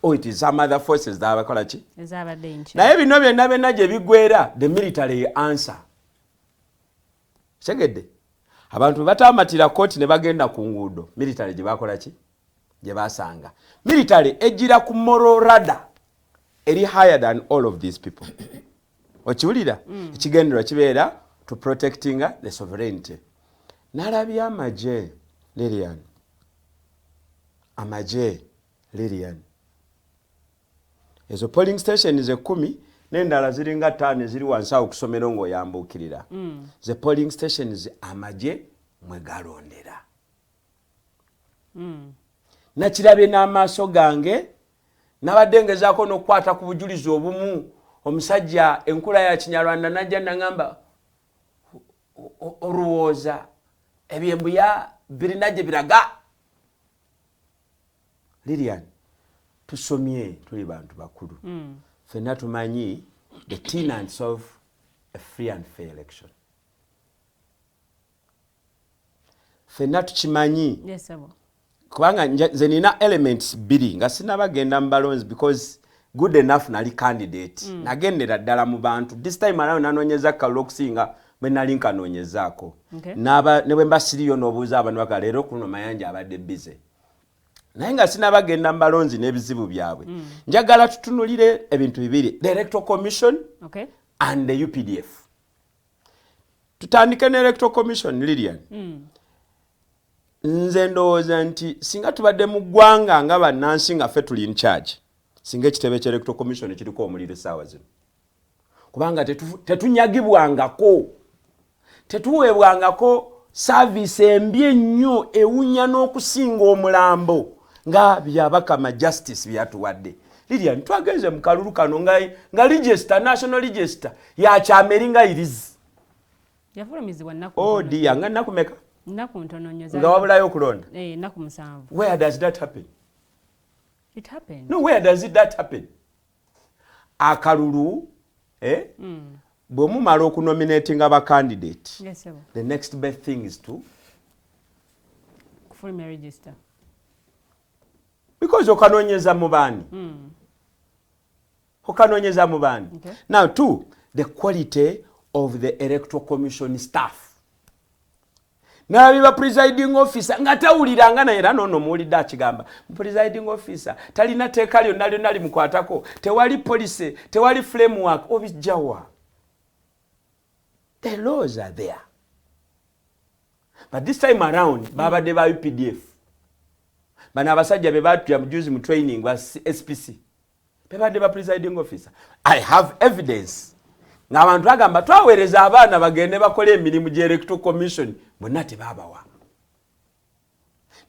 or it is some other forces zabakola ki? Ezabadde in charge. Naye bino byonna byonna gye biggwera, the military answer. Segedde abantu bwe batamatira kooti ne bagenda ku nguudo, military gye bakola ki? Gye basanga military ejjira ku moral radar eri higher than all of these people. Okiwulira? Ekigendererwa kibeera to protecting the sovereignty. Nalabye amagye, Lilian, amagye, Lilian, ezo polling stations 10 n'endala ziringa ttaano eziri wansi awo kusomero ng'oyambuukirira, ze polling stations amagye mwe galondera. Nakirabye n'amaaso gange. Nabadde ngezaako n'okukwata ku bujulizi obumu. Omusajja enkula ya Kinyarwanda najja naŋamba, "Olowooza ebyembuya birina gye biraga?" Lilian, tusomye, tuli bantu bakulu, ffenna tumanyi the tenets of a free and fair election. Ffenna tukimanyi. Yes, sir. Kubanga nze nina elements bbiri nga sinabagenda mu balonzi, because good enough nali candidate, nagendera ddala mu bantu. This time around nanoonyeza kalulu okusinga bwe nali nkanoonyezaako. Ne bwe mba siriyo n'obuuza abantu baka leero kuno Mayanja abadde busy, naye nga sinabagenda mu balonzi n'ebizibu byabwe, njagala tutunulire ebintu bibiri, the Electoral Commission and the UPDF. Tutandike ne Electoral Commission, Lilian. Nze ndowooza nti singa tubadde mu ggwanga nga bannansi nga ffe tuli in charge, singa ekitebe kya Electoral Commission kiriko omuliro essaawa zino, kubanga tetunyagibwangako, tetuweebwangako service embi ennyo ewunya n'okusinga omulambo nga Byabakama Justice byatuwadde. Lilian, twagenze mu kalulu kano nga register, national register yakyama eringa irizi. Yafulumizibwa nnaku Oh ntono. Dear, nga nnaku meka? Nnaku ntono nnyo. Nga wabulayo okulonda. Eh, nnaku 7. Where does that happen? It happened. No, where does it that happen? Akalulu, eh? Bwe mumala okunominatinga ba candidate, Yes, sir. the next best thing is to Kufulumya register. Because okanoonyeza mu baani? Okanoonyeza mu baani? Okay. Now, two, the quality of the Electoral Commission staff. Nalaba presiding officer nga tawuliranga naye, era noono muwulidde akigamba, presiding officer talina teeka lyonna lyonna limukwatako, tewali policy, tewali framework. Obijjawa? The laws are there, but this time around babadde ba UPDF. Bano abasajja be batulya mujuzi mu training ba SPC bebadde ba presiding officer. I have evidence ng'abantu bagamba twaweereza abaana bagende bakole emirimu gya Electoral Commission, bonna tebabawa,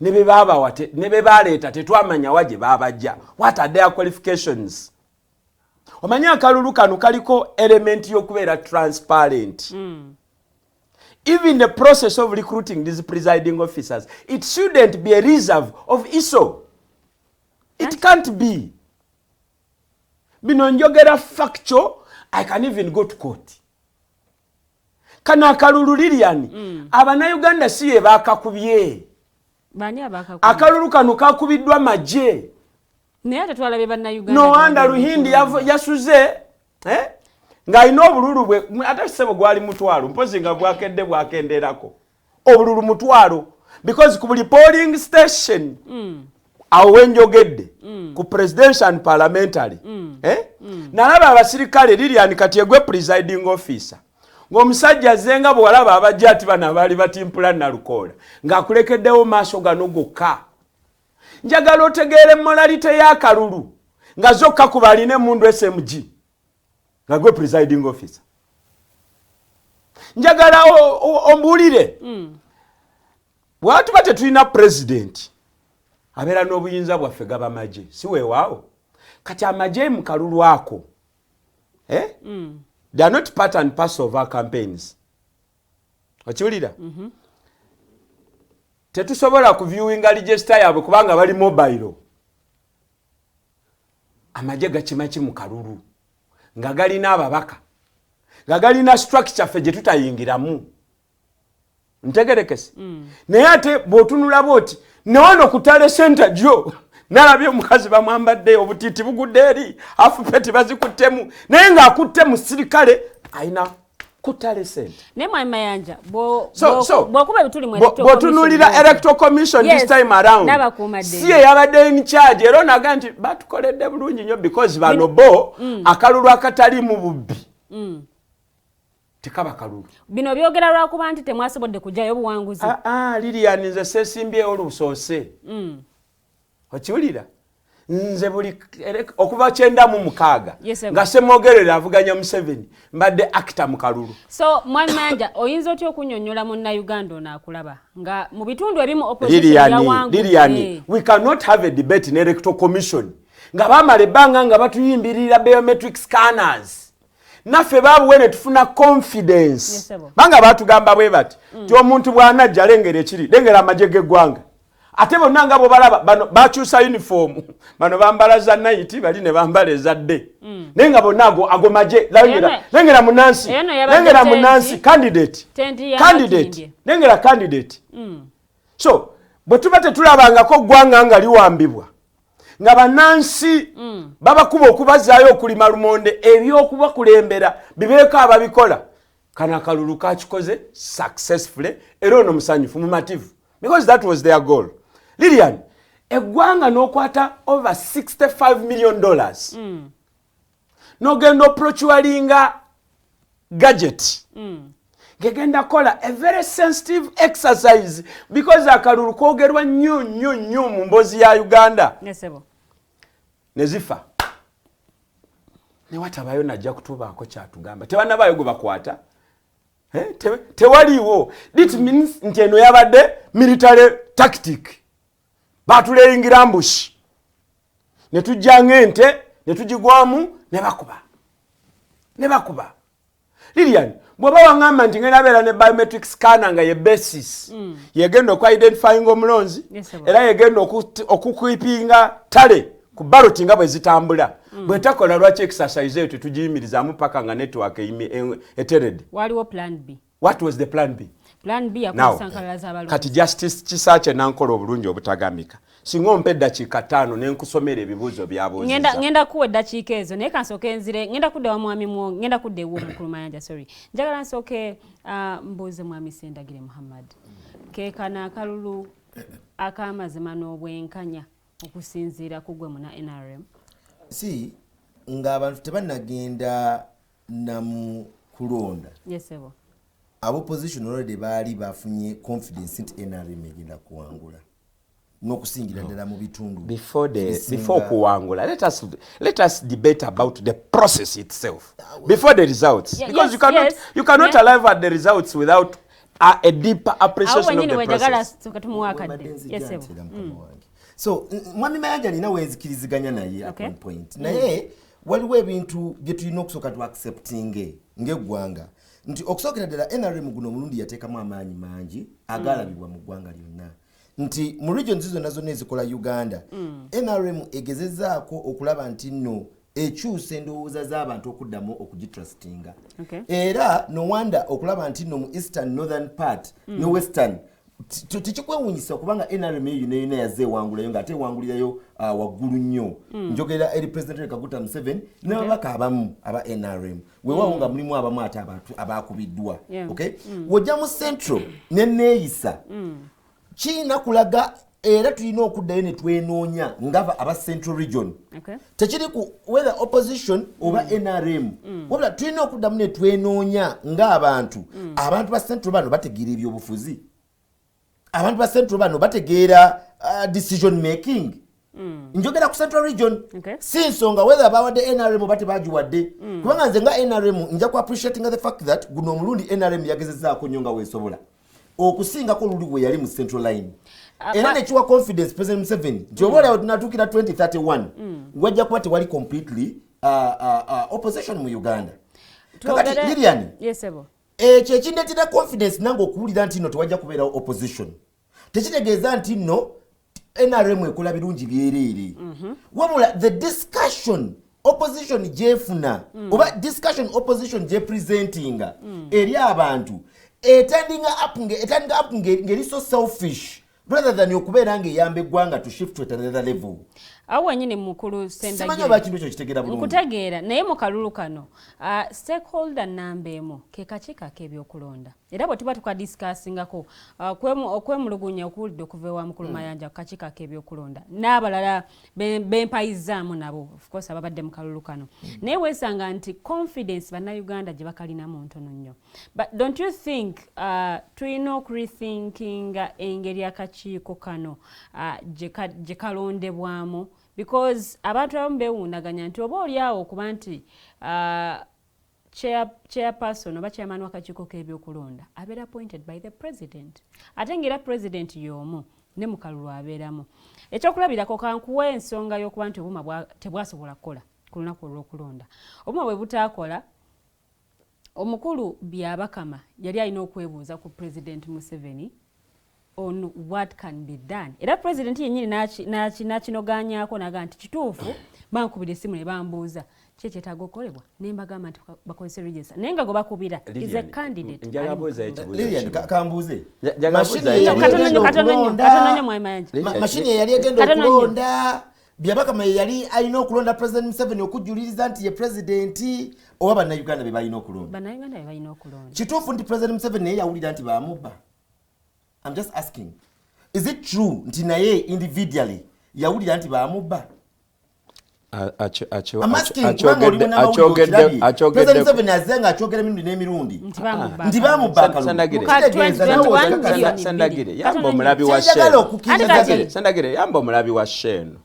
ne be babawa ne be baleeta tetwamanya wa gye babajja. What are their qualifications? Omanyi akalulu kano kaliko element y'okubeera transparent. Even the process of recruiting these presiding officers, it shouldn't be a reserve of ISO. It can't be. Bino njogera factual. I can even go to court. Kano akalulu, Lilian, abannayuganda si ye bakakubye. Bani abakakubye? Akalulu kano kakubiddwa magye. Naye ate twalabye bannayuganda. Nowanda Ruhindi yasuze, eh? Ng'alina obululu bwe, ate ssebo gwali 500, mpozi nga bwakedde bwakenderako obululu 500, because ku buli polling station awo wenjogedde ku presidential and parliamentary, eh? Nalaba abasirikale, Lilian, kati egwe presiding officer ng'omusajja azenga bwe walaba abajja ati bano abaali batimpula Nalukoola ng'akulekeddewo maaso gano gokka. Njagala otegeere morality y'akalulu. Nga zokka kuba alina emundu SMG, nga gwe presiding officer. Njagala ombuulire, bwatuba tetulina president abeera n'obuyinza bwaffe, gaba magye, si weewaawo? Kati amagye mu kalulu ako, eh? They are not part and parcel of our campaigns. Okiwulira? Tetusobola kuviewinga register yaabwe kubanga bali mobile. Amagye gakima ki mu kalulu nga galina ababaka, nga galina structure ffe gye tutayingiramu? Ntegerekese? Naye ate bw'otunula bwoti newano ku tally center gyo nalabye omukazi bamwambadde obutiiti bugudde eri, afupeti bazikuttemu, naye ng'akutte musirikale ayina ku tally center. Naye mwami Mayanja, bw'okuba ebituli mu bw'otunuulira Electoral Commission this time around, si ye yabadde in charge, era onaga nti batukoledde bulungi nnyo because bano bo akalulu akataliimu bubbi tekaba kalulu. Bino byogera lwakuba nti temwasobodde kugyayo buwanguzi. Ah, ah, Lilian, nze seesimbyewo olusoose. Okiwulira? Nze buli okuva 96 nga Semwogerere avuganya Museveni, mbadde actor mu kalulu. So mwami Mayanja, oyinza otya okunyonyola munnayuganda ono akulaba nga mu bitundu ebimu Lilian, we cannot have a debate ne Electoral Commission nga bamala ebbanga nga batuyimbirira biometric scanners. Naffe babuwe ne tufuna confidence banga batugamba bwe bati ti omuntu bw'anajja, lengera ekiri, lengera amagye g'eggwanga, ate bonna nga bwebalaba bano bakyusa uniform, bano bambala za night, bali ne bambala ezadde, naye nga bonna ago magye. Lengera munansi, lengera munansi candidate, candidate, lengera candidate. So bwe tuba tetulabangako ggwanga nga liwambibwa, nga bannansi babakuba okubazaayo okulima lumonde, ebyokubakulembera bibeeko ababikola. Kano akalulu kakikoze successfully, era ono musanyufu, mumativu, because that was their goal. Lilian, eggwanga n'okwata over $65 million n'ogenda oprocuringa gadget ngegenda kola a very sensitive exercise, because akalulu kwogerwa nnyo nnyo nnyo mu mboozi ya Uganda, ne zifa newatabayo najja kutubaako kyatugamba tebanabaayo gwe bakwata. Eh, tewaliiwo. It means nti eno yabadde military tactic, batuleyingira ambush ne tujja ng'ente ne tugigwamu ne bakuba ne bakuba. Lilian, bw'oba waŋŋamba nti ngenda beera ne biometric scanner nga ye basis yegenda okuidentifyinga omulonzi, era yegenda okukeepinga tally ku ballot nga bwe zitambula, bwetakola, lwaki exercise eyo tetugiyimirizaamu paka nga network eteredde? Waliwo plan B. What was the plan B? Plan B yakozesa nkalala z'abalonzi. Kati Justice Kisaakye nankola obulungi obutagambika, singa ompa eddakiika 5 nenkusomera ebibuuzo byabuuzizza. Ngenda kuwa eddakiika ezo, naye kansooke nzire, ngenda kudda wa mwami Mwonge, ngenda kudda ewa omukulu Mayanja, sorry. Njagala nsooke mbuuze mwami Sendagire Muhammad, keekano akalulu ak'amazima n'obwenkanya okusinziira ku gwe muna NRM? Si ng'abantu tebannagenda namu kulonda, Yes, sebo. Opposition already baali bafunye confidence nti NRM egenda kuwangula n'okusingira ddala mu bitundu Before okuwangula, let us debate about the process itself before the results, because you cannot you cannot arrive at the results without a deeper appreciation of the process. So mwami Mayanja, nina wenzikiriziganya naye at one point, naye waliwo ebintu bye tulina okusooka tu acceptinge ng'eggwanga nti okusookera ddala NRM guno omulundi yateekamu amaanyi mangi agalabibwa mu ggwanga lyonna, nti mu regions zonna zonna ezikola Uganda, NRM egezezaako okulaba nti nno ekyusa endowooza z'abantu okuddamu okugitrustinga. Era no wonder okulaba nti nno mu eastern, northern part ne western tekikwewuunyisa kubanga NRM eyo yonna yonna yazze ewangulayo, ng'ate ewangulirayo waggulu nnyo. Njogera eri President Yoweri Kaguta Museveni n'ababaka abamu aba NRM, weewaawo nga mulimu abamu ate abantu abakubiddwa. Okay, wojja mu central neneeyisa kiina kulaga, era tulina okuddayo ne twenoonya nga aba Central Region. Tekiri ku whether opposition oba NRM, wabula tulina okuddamu ne twenoonya ng'abantu. Abantu ba Central bano bategeera ebyobufuzi? Abantu ba Central bano bategeera decision making? Njogera ku Central Region. Okay. Si nsonga whether bawadde NRM oba tebagiwadde, kubanga nze nga NRM nja ku appreciating the fact that guno omulundi NRM yagezezaako nnyo nga weesobola okusingako luli bwe yali mu Central Line, era nekiwa confidence President Museveni nti oba oliawo tunatuukira 2031 wajja kuba tewali completely opposition mu Uganda. Kakati Lilian, Yes, sebo. ekyo ekindeetera confidence nange okuwulira nti nno tewajja kubeerawo opposition, tekitegeeza nti nno NRM ekola birungi byereere, wabula the discussion opposition gyefuna oba discussion opposition gyepresentinga eri abantu etandinga up ngeri so selfish rather than okubeera ng'eyamba eggwanga to shift to another level. Awo wenyini, mukulu Simanyi oba kintu ekyo kitegeera bulungi. Nkutegeera, naye mu kalulu kano stakeholder namba emu ke kakiiko ak'ebyokulonda, era bwe tuba tukadiscussingako okwemulugunya okuwulidde okuva ewa mukulu Mayanja ku kakiiko ak'ebyokulonda n'abalala bempayizzaamu nabo, of course ababadde mu kalulu kano, naye weesanga nti confidence Bannayuganda gye bakalinamu ntono nnyo. But don't you think tulina okurethinkinga engeri akakiiko kano gye kalondebwamu? Because abantu abamu beewuunaganya nti oba oli awo okuba nti chairperson oba chairman w'akakiiko k'ebyokulonda abeera appointed by the president, ate ng'era president y'omu ne mu kalulu abeeramu. Ekyokulabirako, kankuwa ensonga y'okuba nti obuuma tebwasobola kukola ku lunaku olw'okulonda. Obuuma bwe butaakola, omukulu Byabakama yali alina okwebuuza ku President Museveni on what can be done, era president yennyini n'akinoganyaako naga nti kituufu, bankubira essimu ne bambuuza ki ekyetaaga okukolebwa, ne mbagamba nti bakozese register, naye nga gwe bakubira is a candidate. Njagala buuza ekibuuzo Lilian, kimu. Kambuuze. Njagala Mashini buuza eyali ekibuuzo. Katono nnyo, egenda katono nnyo, okulonda- katono nnyo, Mwami Mayanja. Mashini eyali egenda Katono nnyo. okulonda, Byabakama ye yali alina okulonda President Museveni okujjuliriza nti ye pulezidenti, oba Bannayuganda be balina okulonda? Bannayuganda be balina okulonda. Kituufu nti President Museveni naye yawulira nti bamubba? I'm just asking, is it true nti naye individually yawulira nti bamubba? I'm asking kubanga oli munnamawulire, okirabye. President Museveni azze nga akyogera emirundi n'emirundi Nti bamubba. Nti bamubba akalulu. Sandagire. Muka Kitegeeza nawe 2021 okakasa. million. Sandagire, yamba Katono omulabi wa Kyenjagala Shell. okukkiriza Ate kati- Sandagire, yamba omulabi wa Sheno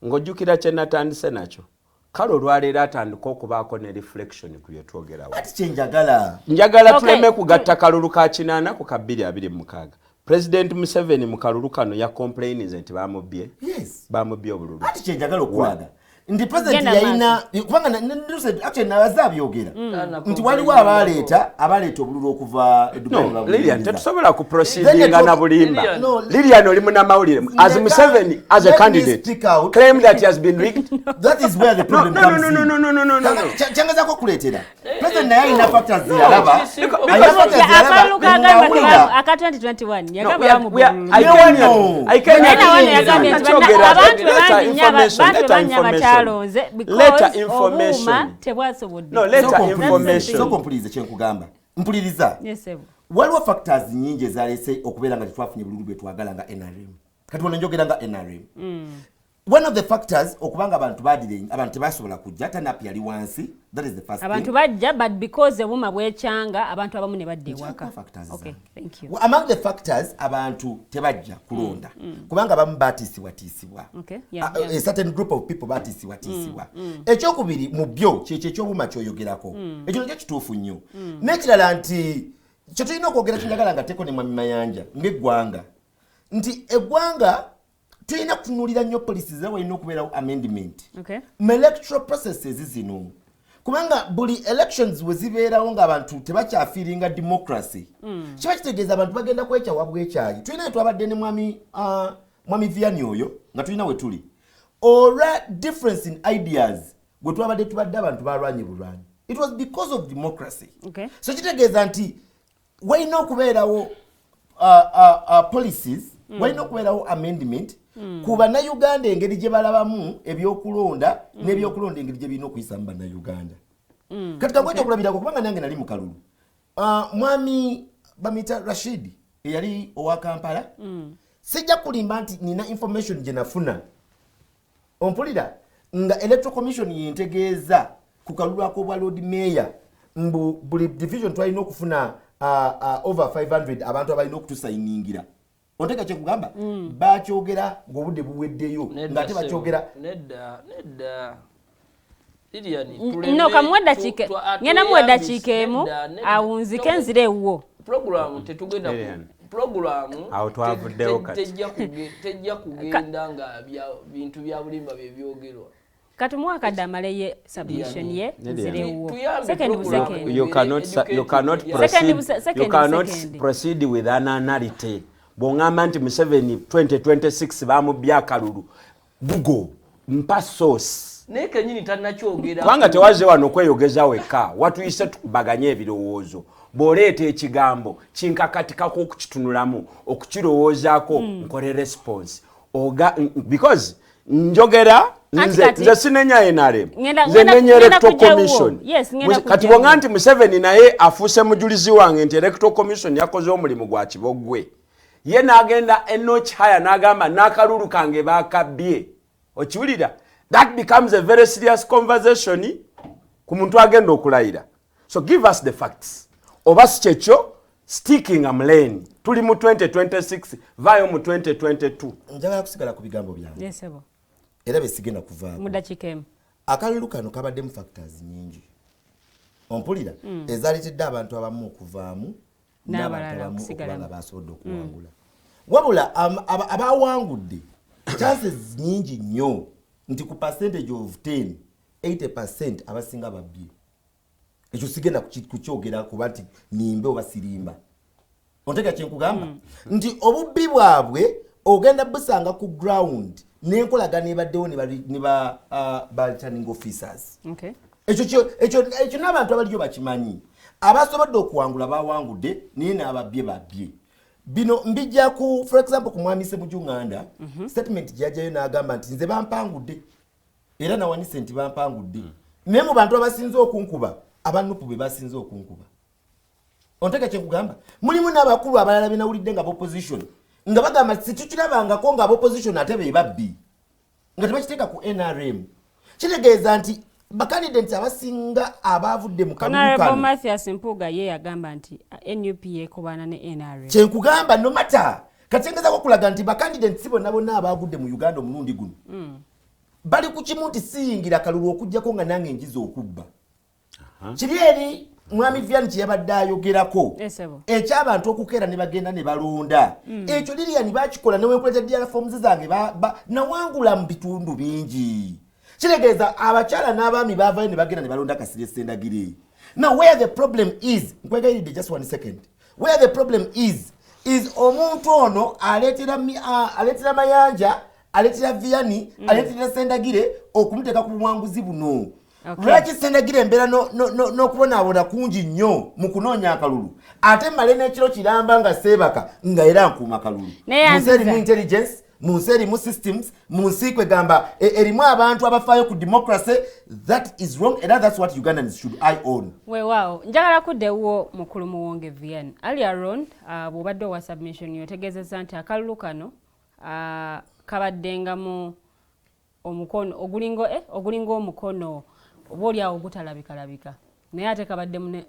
ng'ojjukira kye natandise nakyo. Kale olwaleero atandika okubaako ne reflection ku bye twogerawo. Ati kyenjagala Njagala tuleme kugatta kalulu ka 80 ku ka 2026. President Museveni mu kalulu kano yacomplainize nti bamubbye. Yes. Bamubbye obululu. Ati kyenjagala okulaga nti president Genda. yalina, kubanga actually nabaze abyogera nti waliwo abaleeta obululu okuva e Dubai No, ne Lilian, babuyingiza. tetusobola kuproceedinga Then na bulimba. Lilian. No, Lilian, oli munnamawulire. As Museveni as a Let me candidate speak out. claim that he has been rigged? That is where the problem No, no, comes no, no, in. no, no, no, no, no, no. Kyangezaako okuleetera, president naye alina factors zeyalaba. Because- Alina factors zeyalaba Akalulu kagamba ng'awulira. aka 2021 No, yagamba we are- bamubba I obululu. came here- No. I came Naye here- nawano yagambye nti Nakyogera, abantu leeta bangi nnyo information, bantu leeta bangi information. abakyalonze Leeta because information. obuuma tebwasobodde. No, leeta Sooka information. Sooka ompulirize kyenkugamba, mpuliriza. Yes, sir. Waliwo factors nyingi ezalese okubeera nga tetwafunye bululu bwe twagala nga NRM. Kati wano njogera nga NRM. One of the factors, okubanga abantu badire, abantu tebasobola kujja, turn-up yali wansi. That is the first Abantu thing. bajja, but because obuuma bwekyanga, abantu abamu ne badda ewaka. Nkyako factors Okay, zange. thank you. Well, among the factors, abantu tebajja kulonda kubanga abamu batiisibwatiisibwa. Okay, yeah. A certain group of people batiisibwatiisibwa. Ekyokubiri mu byo kyekyo ekyobuma kyoyogerako, ekyo nakyo kituufu nnyo. N'ekirala nti kyetulina okwogera, kinjagala nga teko ne Mwami Mayanja ng'eggwanga, nti eggwanga tulina kutunuulira nnyo policies, era walina okubeerawo amendment mu electoral processes zino, kubanga buli elections we zibeerawo ng'abantu tebakyafiiringa democracy, kiba kitegeeza abantu bagenda kwekyawa bwekyayi. Tulina twabadde ne mwami Viani oyo nga tulina we tuli olwa difference in ideas gwe twabadde tubadde, abantu balwanye bulwanyi. It was because of democracy. So kitegeeza nti walina okubeerawo policies, walina okubeerawo amendment ku Bannayuganda, engeri gye balabamu ebyokulonda n'ebyokulonda engeri gye birina okuyisamu Bannayuganda. Kati kankuwe ekyokulabirako, kubanga nange nali mu kalulu. Mwami bamita Rashid eyali owa Kampala, sijja kulimba nti nina information gye nafuna, ompulira, nga Electoral Commission yentegeeza ku kalulu ak'obwa Lord Mayor mbu buli division twalina okufuna over 500 abantu abalina okutusayiningira. Oteka kyekugamba bakyogera ng'obudde buweddeyo, ng'ate bakyogera. Nedda, nedda, Lilian. No, kamuwa eddakiika, ngenda muwa eddakiika emu awunzike nzire ewuwo. Programu tetugenda Lilian. Programu Awo twavuddewo kati. Tejja kugenda nga bintu bya bulimba byebyogerwa. Katumuwa akadde amaleye submission ye, Lilian. nzire ewuwo. Tuyambe Second bu program. second. You cannot you cannot Second proceed second you cannot second. proceed with an anality bw'oŋŋamba nti Museveni 2026 bamubbye akalulu. Google, mpa source. Naye kenyini tannakyogera. Kubanga tewazze wano okweyogeza wekka, watuyise tukubaganye ebirowoozo. Bw'oleeta ekigambo kinkakatikako okukitunulamu, okukirowoozaako, nkole response. Oga because njogera Anti nze nze sinenya NRM, nze nenya ngenda electoral kujja commission. wuwo. Yes, ngenda Kati kujja bwonga wuwo. nti Museveni naye afuuse mujulizi wange nti electoral commission yakoze omulimu gwa kibogwe, ye n'agenda a notch higher n'agamba n'akalulu kange bakabbye, okiwulira? That becomes a very serious conversation ku muntu agenda okulayira. So give us the facts, oba si kyekyo, sticking am lane. Tuli mu 2026, vaayo mu 2022. Njagala kusigala ku bigambo byange Yes, sebo. era besigenda kuvaako. Mu dakiika emu. Akalulu kano kabaddemu factors nyingi, ompulira, ezaleetedde abantu abamu okuvaamu n'abantu N'abalala abamu okuba okusigalamu. nga basobodde okuwangula. Wabula abawangudde, chances nyingi nnyo nti ku percentage of 10, 80 abasinga babbye. Ekyo sigenda kukyogera kuba nti nimbe oba sirimba. Ontega kyenkugamba nti obubbi bwabwe ogenda busanga ku ground n'enkolagano ebaddewo ne ba returning officers. Ekyo n'abantu abaliyo bakimanyi. Abasobodde okuwangula bawangudde, naye n'ababbye babbye. Bino mbijja ku, for example, ku mwami Semuju Nganda, statement gyajjayo n'agamba nti nze bampangudde era nawanise nti bampangudde, naye mu bantu abasinze okunkuba, abanupu be basinze okunkuba. Ontega kyenkugamba, mulimu n'abakulu abalala benawulidde nga opposition nga bagamba situkirabangako nga abopposition ate be babbi, nga tebakiteeka ku NRM. Kitegeeza nti bacandidates abasinga abavudde mu kalulu Honorable kano Mathias Mpuuga ye yagamba nti NUP yeekobana ne NRM. Kyenkugamba, no matter, kakyengezako okulaga nti bacandidates bonna bonna abagudde mu Uganda omulundi guno bali ku kimu nti siyingira kalulu okugjako nga nange njiza okubba. Kiri eri mwami Vian kyeyabadde ayogerako Yes, sebo. ekyabantu okukeera ne bagenda ne balonda. Ekyo Lilian bakikola newenkuleta DR forms zange nawangula mu bitundu bingi. Kitegeeza abakyala n'abaami bavayo ne bagenda ne balonda Kasirye Sendagire. Now where the problem is, nkwegayiridde, just one second, where the problem is omuntu ono aleetera aleetera Mayanja, aleetera Viani, aleetera Sendagire okumuteeka ku buwanguzi buno. Lwaki Sendagire embeera n'okubonaabona kungi nnyo mu kunoonya akalulu, ate mmale n'ekiro kiramba nga seebaka nga era nkuuma kalulu? Neyanziza. Mu nsi erimu intelligence, mu nsi erimu systems, mu nsi kwegamba erimu abantu abafaayo ku democracy, that is wrong, era that's what Ugandans should eye on. Weewaawo, njagala kudda ewuwo mukulu Muwonge Vian. Earlier on, bw'obadde owa submission yotegeezezza nti akalulu kano kabaddengamu omukono ogulinga omukono oba oli awo gutalabikalabika, naye ate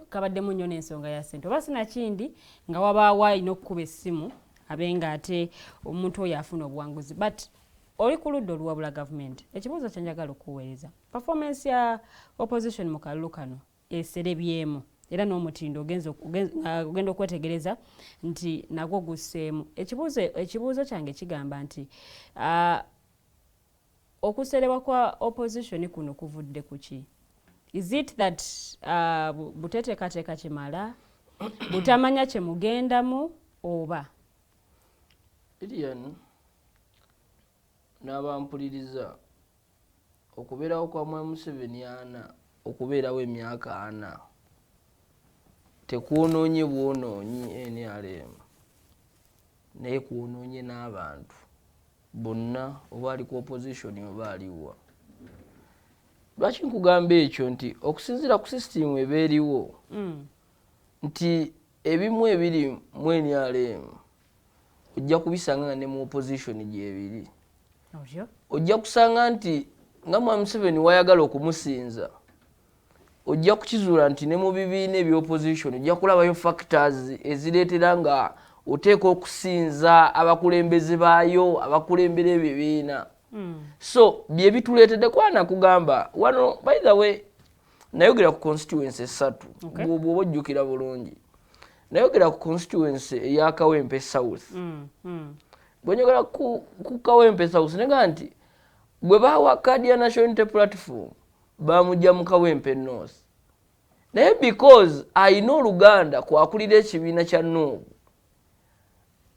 kabaddemu nnyo n'ensonga ya ssente, oba sinakindi nga wabaawo alina okukuba essimu abe nga ate omuntu oyo afuna obuwanguzi. But oli ku ludda oluwabula gavumenti. Ekibuuzo kyenjagala okuweereza, performance ya opposition mu kalulu kano eserebyemu, era n'omutindo ogenda okwetegereza nti nagwo gusseemu. Ekibuuzo kyange kigamba nti okuserebwa kwa opposition kuno kuvudde ku ki? Is it that buteteekateeka kimala, butamanya kye mugendamu, oba? Lilian n'abampuliriza, okubeerawo kwa mwami Museveni ana, okubeerawo emyaka 40 tekwonoonye bwonoonyi NRM, naye kwonoonye n'abantu bonna, oba ali ku opposition oba aliwa. Lwaki nkugamba ekyo? Nti okusinziira ku sisitimu eba eriwo, nti ebimu ebiri mu NRM ojja kubisanga nga ne mu opposition gyebiri. Otyo? Ojja kusanga nti nga mwami Museveni wayagala okumusinza, ojja kukizuula nti ne mu bibiina ebya opposition ojja kulabayo factors ezireetera nga Oteekwa okusinza abakulembeze baayo abakulembera ebibiina. So bye bituleetedde kwana kugamba wano. By the way, nayogera ku constituency esatu. Bw'oba ojjukira bulungi, nayogera ku constituency eya Kawempe South. Bwe njogera ku Kawempe South, nega nti gwe bawa kadi ya National Unity Platform bamugja mu Kawempe North, naye because ayina oluganda kwakulira ekibiina kya NUP,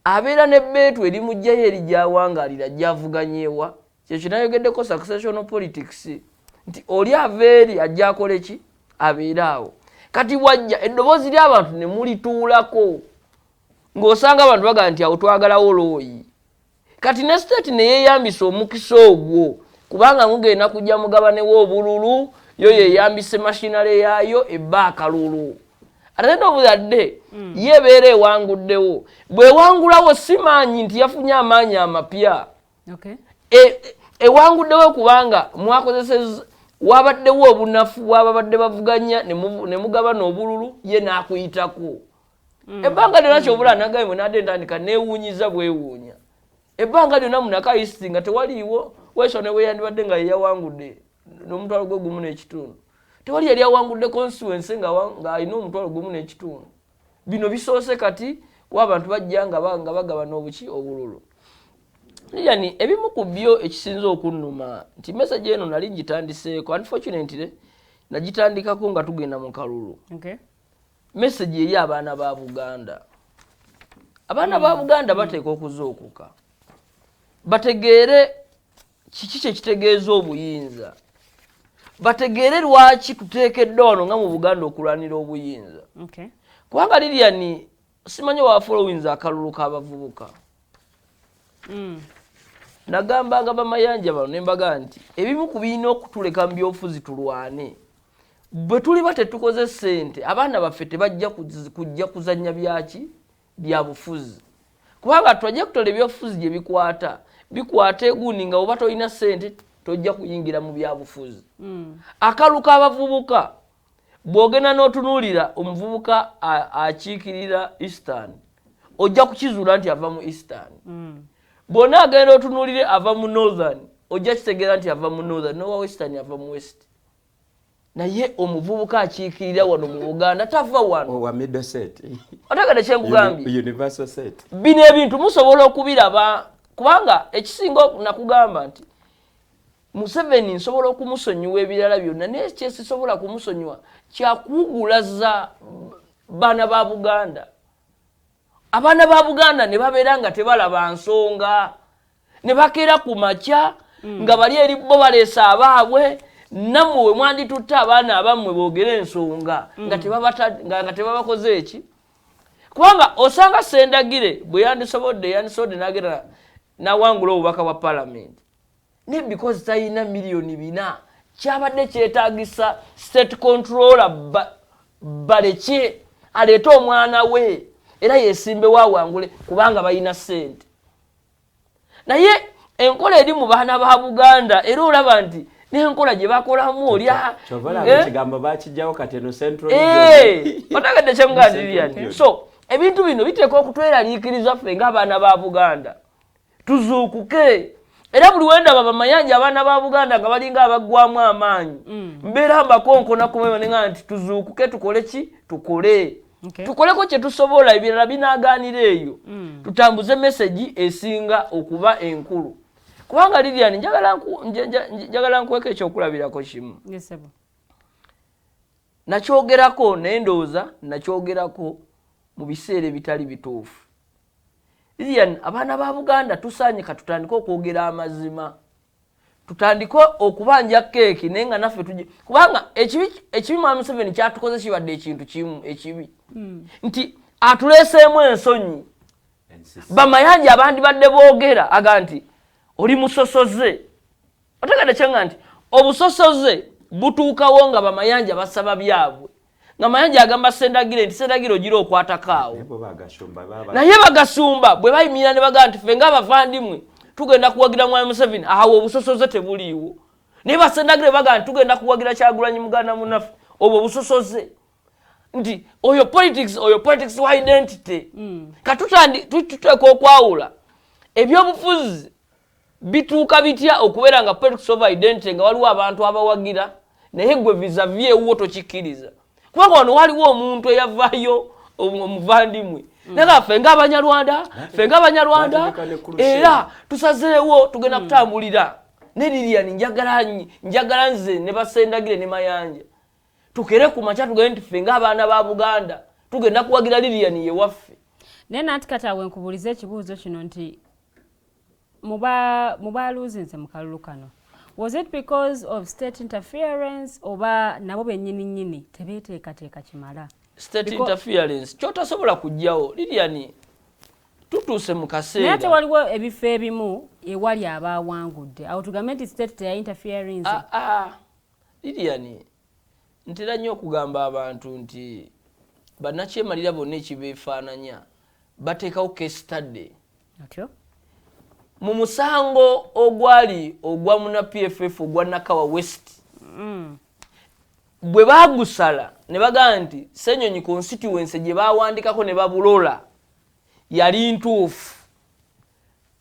abeera nebbeetu erimugjayo eri gyawangalira gyavuganyewa. Kyekyo nayogeddeko successional politics, nti oli ava eri ajja akole ki, abeere awo. Kati wajja eddoboozi ly'abantu ne mulituulako, ng'osanga abantu bagamba nti awo twagalawo looyi. Kati ne state neyeyambisa omukisa ogwo, kubanga mugenda kujja mugabanewo obululu, yo yeyambise machinery yaayo ebba akalulu. At the end of the day, ye ebeera ewanguddewo. Bwewangulawo, si maanyi nti yafunye amaanyi amapya. Ewanguddewo kubanga mwakozeseza, wabaddewo obunafu bwababadde bavuganya ne mugabana obululu, ye n'akuyitako. Ebbanga lyonna kyobula nagaye mwe nadde ntandika neewuunyiza bwewuunya, ebbanga lyonna munakayisiti nga tewaliiwo weso ne bweyandibadde nga yeyawangudde n'1,500, tewali yali awangudde constituency ng'alina 1,500. Bino bisoose kati kuba abantu bajja nga bagabana obuki, obululu. Yani ebimu ku byo ekisinza okunnuma nti message eno nali ngitandiseeko, unfortunately nagitandikako nga tugenda mu kalulu. Message eri abaana ba Buganda: abaana ba Buganda bateeka okuzuukuka, bategeere kiki kyekitegeeza obuyinza, bategeere lwaki tuteekeddwa wano nga mu Buganda okulwanira obuyinza. Kubanga Lilian, simanyi wafollowinza akalulu k'abavubuka. Nagambanga bamayanja bano nembaga nti ebimu ku birina okutuleka mu byobufuzi tulwane, bwe tuliba tetukoze ssente, abaana baffe tebajja kujja kuzannya byaki, byabufuzi, kubanga trajectory ebyobufuzi gye bikwata, bikwata egundi nga oba tolina ssente tojja kuyingira mu byabufuzi. Akalu k'abavubuka, bw'ogenda n'otunuulira omuvubuka akiikirira Eastern, ojja kukizuula nti ava mu Eastern. Bw'ona agenda otunuulire ava mu Northern, ojja kitegeera nti ava mu Northern, nowa Western ava mu West. Naye omuvubuka akiikirira wano mu Buganda tava wano. Owa middle set. Otegedde kyenkugambye? Universal set. Bino ebintu musobola okubiraba, kubanga ekisinga nakugamba nti Museveni nsobola okumusonyiwa ebirala byonna, naye kyesisobola kumusonyiwa kyakuwugulaza baana ba Buganda. Abaana ba Buganda ne babeera nga tebalaba nsonga, ne bakeera ku makya nga bali eri bo baleese abaabwe. Nammwe we mwanditutte abaana abammwe boogere ensonga nga tebabakoze eki, kubanga osanga Sendagire bwe yandisobodde nagenda nawangula obubaka bwa palamenti, naye because talina miliyoni 4 kyabadde kyetagisa state controller baleke aleete omwana we era yesimbewo awangule, kubanga balina sente. Naye enkola eri mu baana ba Buganda, era olaba nti n'enkola gye bakolamu olya Kyova olaba ekigambo bakijjawo kati eno Central region. Otegedde kyemugamba, Central Lilian? region. So ebintu bino biteeka okutweraliikiriza ffe ng'abaana ba Buganda, tuzuukuke. Era buli wendaba bamayanja abaana ba Buganda nga balinga abaggwamu amaanyi, mbeera mbakonkona kumema nenga nti tuzuukuke, tukole ki, tukole. Tukoleko kye tusobola, ebirala binaaganira eyo. Tutambuze message esinga okuba enkulu, kubanga Lilian, njagala nkuweko ekyokulabirako kimu. Yes, sir. Nakyogerako, naye ndowooza nakyogerako mu biseera ebitali bituufu. Lilian, abaana ba Buganda tusaanye katutandike okwogera amazima, tutandike okubanja keeki, naye nga naffe tujje, kubanga ekibi mwami Museveni kyatukoze kibadde ekintu kimu ekibi, nti atuleeseemu ensonyi. Bamayanja abandi badde boogera aga nti oli musosoze. Otegedde kyenga nti obusosoze butuukawo nga bamayanja basaba byabwe, nga Mayanja agamba Sendagire nti Sendagire ogira okwatako awo. Naye bo bagashumba baba Naye bagasumba bwe bayimirira ne bagamba nti ffe ngaabavandimwe tugenda kuwagira mwami Museveni, awo obusosoze tebuliiwo. Naye basendagire bagamba nti tugenda kuwagira Kyagulanyi muganda munaffe, obwo obusosoze. Nti oyo politics, oyo politics wa identity. Katuteeka okwawula ebyobufuzi bituuka bitya okubeera nga politics of identity, nga waliwo abantu abawagira, naye gwe vis-a-vis ewuwo tokikkiriza, kubanga wano waliwo omuntu eyavaayo, omuvandimwe, naga ffe ngaabanyarwanda, ffe ngaabanyarwanda Batandika ne crusade. Era tusazeewo tugenda kutambulira ne Lilian. Njagala nze ne basendagire ne Mayanja tukere ku makya tugende nti ffe ng'abaana ba Buganda tugenda kuwagira Lilian yewaffe. Naye nanti kati awe nkubuuliza ekibuuzo kino nti mubaluuzinze mu kalulu kano, was it because of state interference oba nabo bennyini nnyini tebeeteekateeka kimala? State interference kyotasobola kugjawo, Lilian, tutuuse mu Naye ate kaseera waliwo ebifo ebimu ewali abaawangudde, awo tugambe nti state teya interference? Ah, ah. Lilian, ntera nnyo okugamba abantu nti bannakyemalira bonna ekibeefaananya bateekawo case study. Atyo. Mu musango ogwali ogwa muna PFF ogwa Nakawa West, bwe bagusala ne bagamba nti Senyonyi constituency gye bawandikako ne babulola yali ntuufu,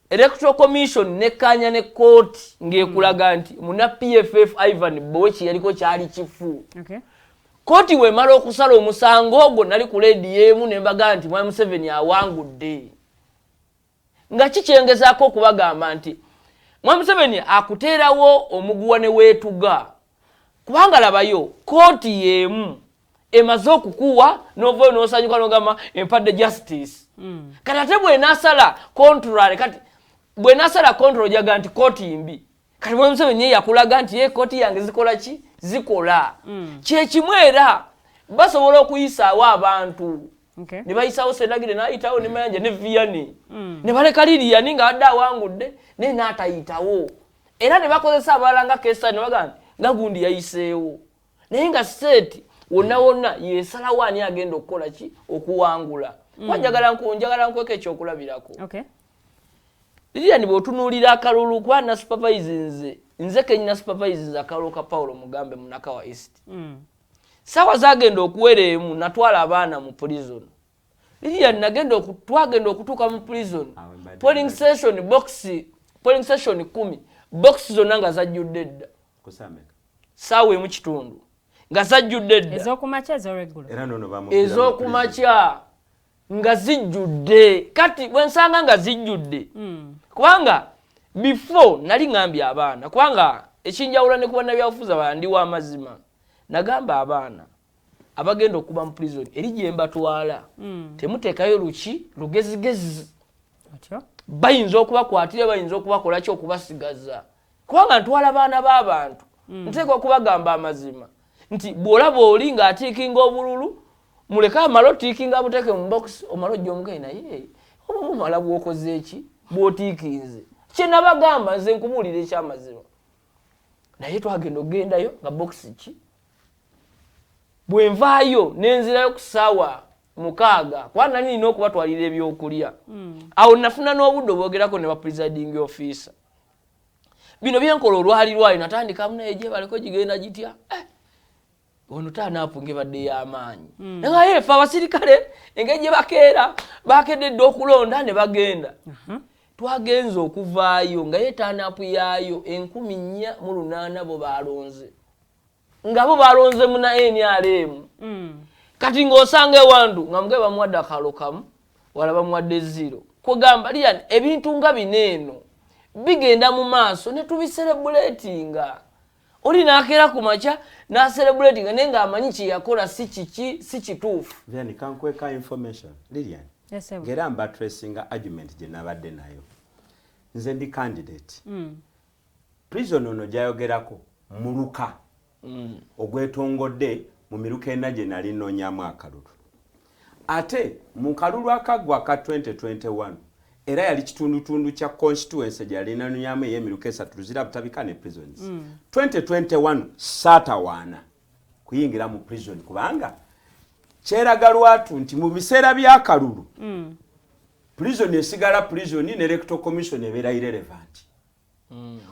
Electoral Commission nekkaanya ne kooti ng'ekulaga nti muna PFF Ivan Boki yaliko kyali kifu. Kooti wemala okusala omusango ogwo, nali ku leediyo emu ne mbagaa nti Mwami Museveni awangudde, nga kikyengezaako okubagamba nti Mwami Museveni akuteerawo omuguwa ne weetuga, kubanga labayo kooti y'emu emaze okukuwa novayo nosanyuka nogamba empadde justice. Kati ate bwenasala contrary, kati bwenasala contrary ojaga nti kooti mbi. Kati Mwami Museveni ye yakulaga nti ye kooti yange zikola ki? Zikola. Kyekimu era basobola okuyisaawo abantu ne bayisawo Sendagire n'ayitawo ne Mayanja ne Viani, ne baleka Liriyani nga adde awangudde naye n'atayitawo, era ne bakozesa abalala nga kesa ne bagamba nti nga gundi yayiseewo, naye nga state wonna wonna yesalawo ani agenda okukola ki, okuwangula. Kuba njagala nkweko ekyokulabirako. Lilian, bw'otunuulira akalulu, kuba na supervise nze kenyina supervise akalulu ka Paulo Mugambe Munakawa East, saawa zagenda okuwera emu natwala abaana mu prison. Lilian, twagenda okutuuka mu prison, Awo mbadde polling station box, polling station 10, box zonna nga zajjudde dda. Kusameka? Saawa 1:15 nga zajjudde dda. Ez'okumakya, ez'olweggulo? Era nono bamubbira mu prison. Ez'okumakya nga zijjudde. Kati bwensanga nga zijjudde, kubanga before nali ŋŋambye abaana, kubanga ekinjawula ne kuba nabyabufuzi abandiwa amazima, nagamba abaana abagenda okuba mu prison eri gye mbatwala, temuteekayo luki lugezigezi. Otyo. Bayinza okubakwatira, bayinza okubakola ki, okubasigaza, kubanga ntwala baana b'abantu. Nteeka okubagamba amazima nti bw'olaba oli ng'atiikinga obululu, muleke amale otiikinga, buteeke mu box, omale ojja omugaye, naye oba bumala bw'okoze eki bw'otiikinze. Kyenabagamba nze nkubuulira ekyamazima, naye twagenda okugendayo nga box ki. Bwenvaayo nenzirayo ku ssaawa 6, kuba nali nina okubatwalira ebyokulya. Awo nafuna n'obudde obwogerako ne ba presiding officer. Bino byenkola olwali lwali natandikamu, naye gyebaleko gigenda gitya? Eh, ono taanaapu ngebadde y'amaanyi, naye efe abasirikale engeri gye bakeera, bakedde dda okulonda ne bagenda. Twagenza okuvaayo nga ye turn-up yaayo 4800, bo balonze nga bo balonze muna NRM. Kati ng'osanga ewantu nga mugabe bamuwadde akalo kamu, wala bamuwadde zero. Kwegamba Lian, ebintu nga bino eno bigenda mu maaso ne tubiserebuletinga. Oli n'akeera ku makya n'aserebuletinga, naye ng'amanyi kyeyakola si kiki, si kituufu. Then kankweka information, Lilian. Yes, sir. Ngera mba tracinga argument gye nabadde nayo, nze ndi candidate. Prison ono gyayogerako muluka ogwetongodde mu miruka ena gye nali nnoonyamu akalulu, ate mu kalulu akaggwa aka 2021 era yali kitundutundu kya constituency gye yali nanoonyamu ey'emiruka esatu, Luzira, Butabika ne prisons. 2021 saatawaana kuyingira mu prison, kubanga kyeraga lwatu nti mu biseera by'akalulu prison esigala prison ne Electoral Commission ebeera irrelevant.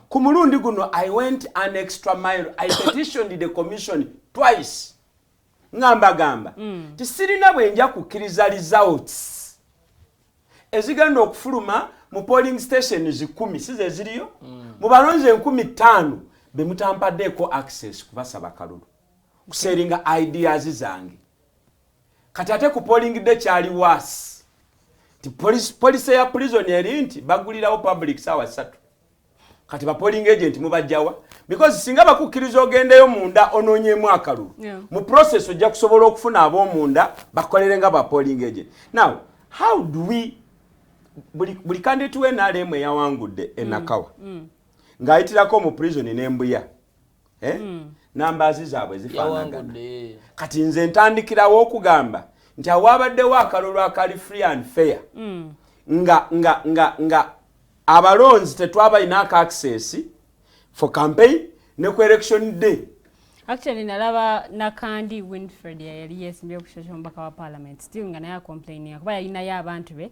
Ku mulundi guno I went an extra mile. I petitioned the commission twice. Nga mbagamba ti sirina bwe nja kukkiriza results ezigenda okufuluma mu polling stations 10, si ze ziriyo, mu balonzi 5000 be mutampaddeeko access kubasaba kalulu, kusharinga ideas zange. Kati ate ku polling day kyali worse, nti policy ya prison eri nti bagulirawo public saawa 3. Kati ba polling agent mubajjawa? Because singa bakukkiriza ogendeyo munda onoonyeemu akalulu, mu process ojja kusobola okufuna ab'omunda bakolere nga ba polling agent. Now how do we, buli candidate we NRM eyawangudde enakawa ng'ayitirako mu prison n'embuya, eh? Numbers zaabwe zifaanagana. Yawangudde. Kati nze ntandikirawo okugamba nti awaabaddewo akalulu akali free and fair, nga abalonzi tetwabalinaako access for campaign ne ku election day. Actually, nalaba Nakandi Winfred yali yesimbye okukyokya omubaka wa parliament, still nga naye acomplaininga kuba yalinayo abantu be,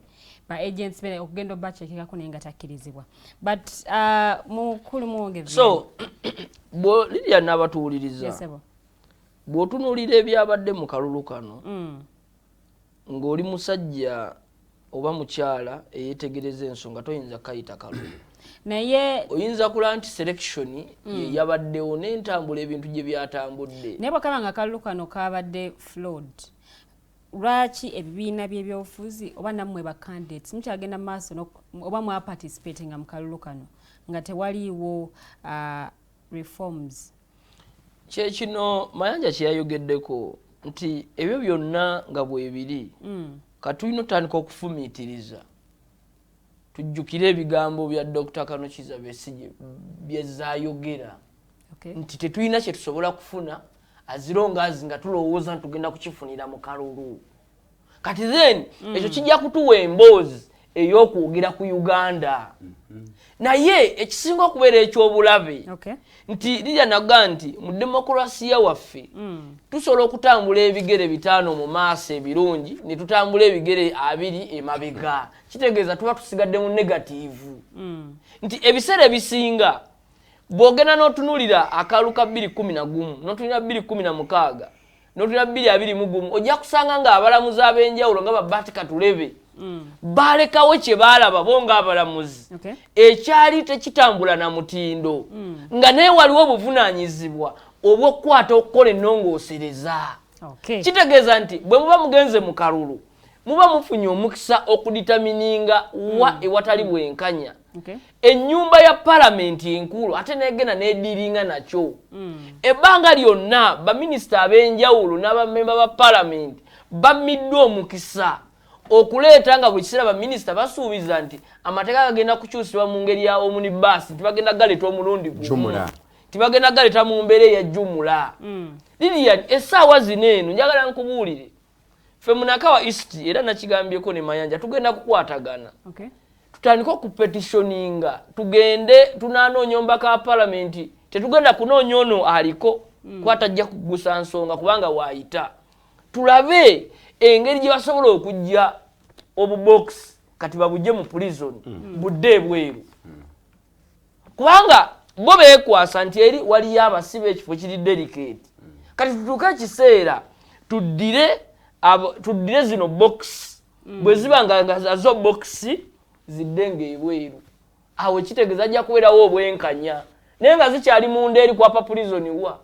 ba agents be, okugenda obakyekekako, naye nga takkirizibwa. But mukulu Muwonge. So bwo Lidia n'abatuwuliriza, Yes, sebo. bw'otunuulira ebyabadde mu kalulu kano, ng'oli musajja oba mukyala eyeetegereza ensonga, toyinza kukayita kalulu. Naye Oyinza kulaba nti selection ye yabaddewo n'entambula, ebintu gye byatambudde. Naye bwekaba nga akalulu kano kabadde flawed, lwaki ebibiina byebyobufuzi oba nammwe ba candidates mukyagenda mu maaso oba mwaparticipatinga mu kalulu kano nga tewaliiwo reforms? Kyekino Mayanja kyeyayogeddeko nti ebyo byonna nga bwebiri, katulina otandika okufumiitiriza, tujjukire ebigambo bya Dr Kano Kiza Besigye byezayogera nti tetulina kyetusobola kufuna as long as nga tulowooza nti tugenda kukifunira mu kalulu. Kati then ekyo kijja kutuwa emboozi ey'okwogera ku Uganda. Naye ekisinga okubeera ekyobulabe nti lirya naga nti mu demokurasiya waffe tusobola okutambula ebigere 5 mu maaso ebirungi, ne tutambula ebigere 20 emabega. Kitegeeza tuba tusigadde mu negative, nti ebiseera ebisinga bw'ogenda n'otunulira akalulu ka 2011, n'otunulira 2016, n'otunulira 2021, ojja kusanga ng'abalamuzi ab'enjawulo nga Babati Katulebe balekawo kye baalaba bo ng'abalamuzi ekyali tekitambula na mutindo, nga naye waliwo obuvunaanyizibwa obw'okukwata okukola ennongoosereza. Kitegeeza nti bwe muba mugenze mu kalulu, muba mufunye omukisa okudetermininga wa ewatali bwenkanya. Ennyumba ya palamenti enkulu ate negenda nediringa nakyo. Ebbanga lyonna baminisita ab'enjawulo n'abamemba ba palamenti bamiddwa omukisa okuleeta, nga buli kiseera baminisita basuubiza nti amateeka gagenda kukyusibwa mu ngeri ya omnibus, nti bagenda galeeta omulundi gumu, Jumula. nti bagenda galeeta mu mbeera eya jumula. Lilian, essaawa zino eno njagala nkubuulire, ffe Munakawa East, era nakigambyeko ne Mayanja, tugenda kukwatagana, tutandike okupetitioninga, tugende tunanoonya omubaka wa palamenti. Tetugenda kunoonya ono aliko, kuba tajja kugusa nsonga kubanga waayita. Tulabe engeri gye basobola okujja obubokisi kati babujje mu prison, budde ebweru, kubanga bo beekwasa nti eri waliyo abasiba, ekifo kiri delicate. Kati tutuuke ekiseera tuddire zino box, bwe ziba nga zo box zidde ngaebweru, awo kitegeeza ajja kubeerawo obwenkanya. Naye nga zikyali munda eri kwapa prison, wa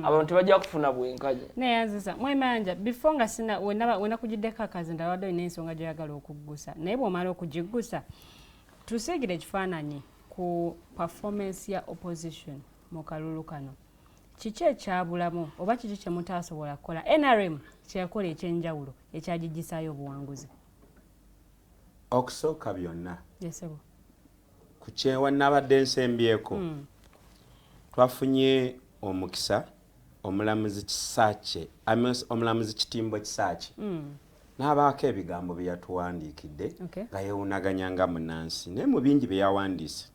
abantu tebajja kufuna bwenkanya. Neyanziza, Mwemanja. Before nga sina wenakugiddeko akazi, ndabadde olina ensonga gyoyagala okuggusa, naye bw'omala okugiggusa, tusiigire ekifaananyi ku performance ya opposition mu kalulu kano. Kiki ekyabulamu oba kiki kyemutasobola kukola, NRM kyeyakola ekyenjawulo ekyagigisaayo obuwanguzi? Okusooka byonna, Yes, ssebo. ku kyewanabadde nsembyeko, twafunye omukisa omulamuzi Kisaakye, omulamuzi Kitimbo Kisaakye, n'abaako ebigambo bye yatuwandiikidde nga yeewunaganya nga munansi. Naye mu bingi bye yawandiise,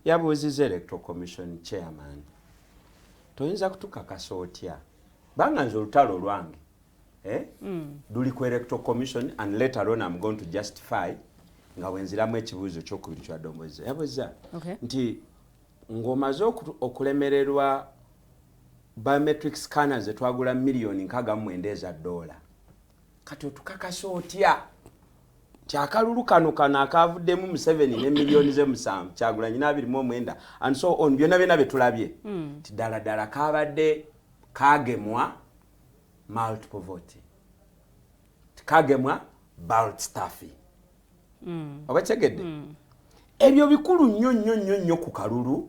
yabuuziza Electoral Commission chairman, toyinza kutukakasa otya, banga nze olutalo lwange, eh? Luli ku Electoral Commission, and later on I'm going to justify nga bwenziramu ekibuuzo kyokubiri kyadomboza yabuuza nti ng'omaze okulemererwa. Biometric scanners zetwagula miliyoni 69 eza dola. Kati otukakasa otya nti akalulu kano kano akavuddemu Museveni ne miliyoni ze 7, Kyagulanyi n29 and so on, byonna byonna byetulabye, ti ddala ddala kabadde kagemwa multiple voting, kagemwa ballot stuffing? Oba kyegedde, ebyo bikulu nnyo nnyo nnyo nnyo ku kalulu.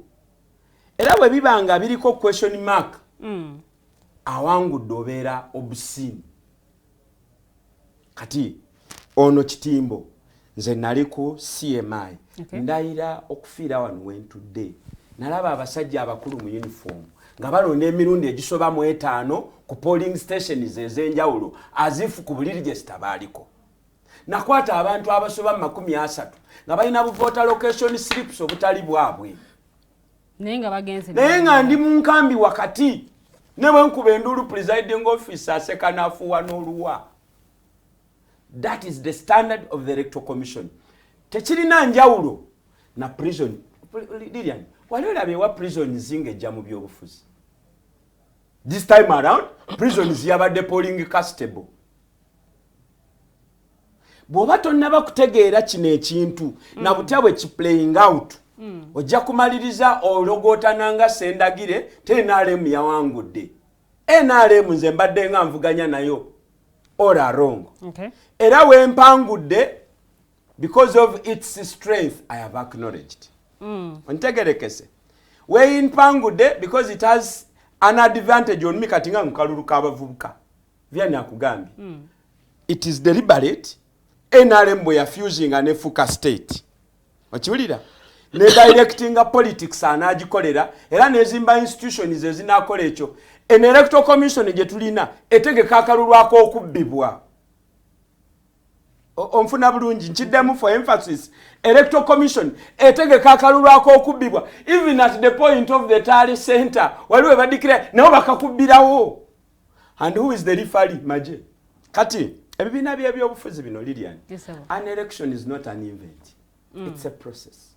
Era bwe biba nga biriko question mark, awangudde obeera obusini. Kati ono Kitimbo, nze nali ku CMI. Ndayira okufiira wano wentudde, nalaba abasajja abakulu mu uniform nga balonda emirundi egisoba mu 5 ku polling stations ez'enjawulo, as if ku buli register baaliko. Nakwata abantu abasoba mu 30 nga balina bu voter location slips obutali bwabwe. Naye nga bagenze. Naye nga ndi mu nkambi wakati, ne bwe nkuba enduulu, presiding officer aseka n'afuuwa n'oluwa. That is the standard of the Electoral Commission. Tekirina njawulo na prison. Lilian, wali olabye wa prisons ng'ejja mu byobufuzi? This time around prisons yabadde polling constable. Bw'oba tonnaba kutegeera kino ekintu na butya bwe kiplaying out, ojja kumaliriza ologootana nga Sendagire te NRM yawangudde. NRM nze mbadde nga nvuganya nayo all along. Era wempangudde, because of its strength, I have acknowledged. Ontegerekese, weimpangudde because it has an advantage on me. Kati nga mukalulu k'abavubuka, Vyani akugambye, it is deliberate. NRM bwe yafusinga nefuuka state, okiwulira, ne directinga politics anaagikolera era nezimba institutions ezinakola ekyo. En Electoral Commission gye tulina etegeka akalulu ak'okubbibwa. Onfuna bulungi? Nkiddemu for emphasis: Electoral Commission etegeka akalulu ak'okubbibwa. Even at the point of the tally center, waliwo badikira nabo bakakubbirawo. And who is the referee? Maje. Kati ebibiina byebyobufuzi bino, Lilian, Yes, sir. an election is not an event, it's a process.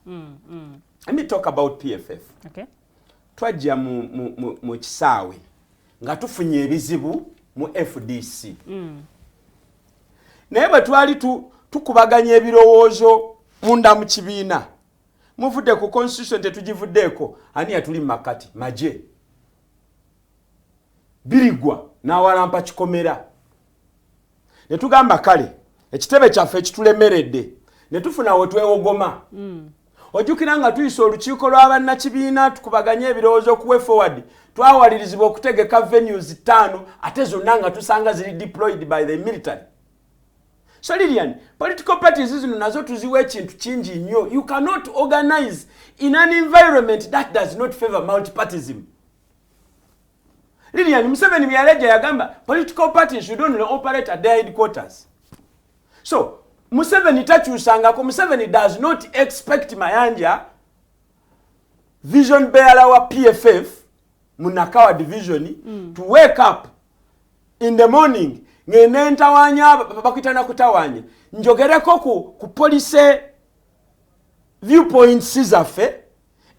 Let me talk about PFF. Twajja mu kisaawe nga tufunye ebizibu mu FDC, naye bwe twali tukubaganya ebirowoozo munda mu kibiina, muvudde ku constitution, tetugivuddeeko, ani yatuli mu makati? Maje birigwa n'awalampa kikomera. Ne tugamba kale ekitebe kyaffe ekitulemeredde, ne tufuna we twewogoma. Ojjukira nga tuyisa olukiiko lw'abannakibiina tukubaganye ebirowoozo ku way forward, twawalirizibwa okutegeka venues ttaano, ate zonna nga tusanga ziri deployed by the military. So Lilian, political parties zino nazo tuziwa ekintu kingi nnyo. You cannot organize in an environment that does not favor multipartism. Lilian, Museveni bwe yalejja yagamba political parties should only operate at their headquarters. So Museveni takyusangako. Museveni does not expect Mayanja, vision bearer wa PFF mu Nakawa division, to wake up in the morning ngende ntawanya, bakuyita nakutawanya, njogereko ku policy viewpoints zaffe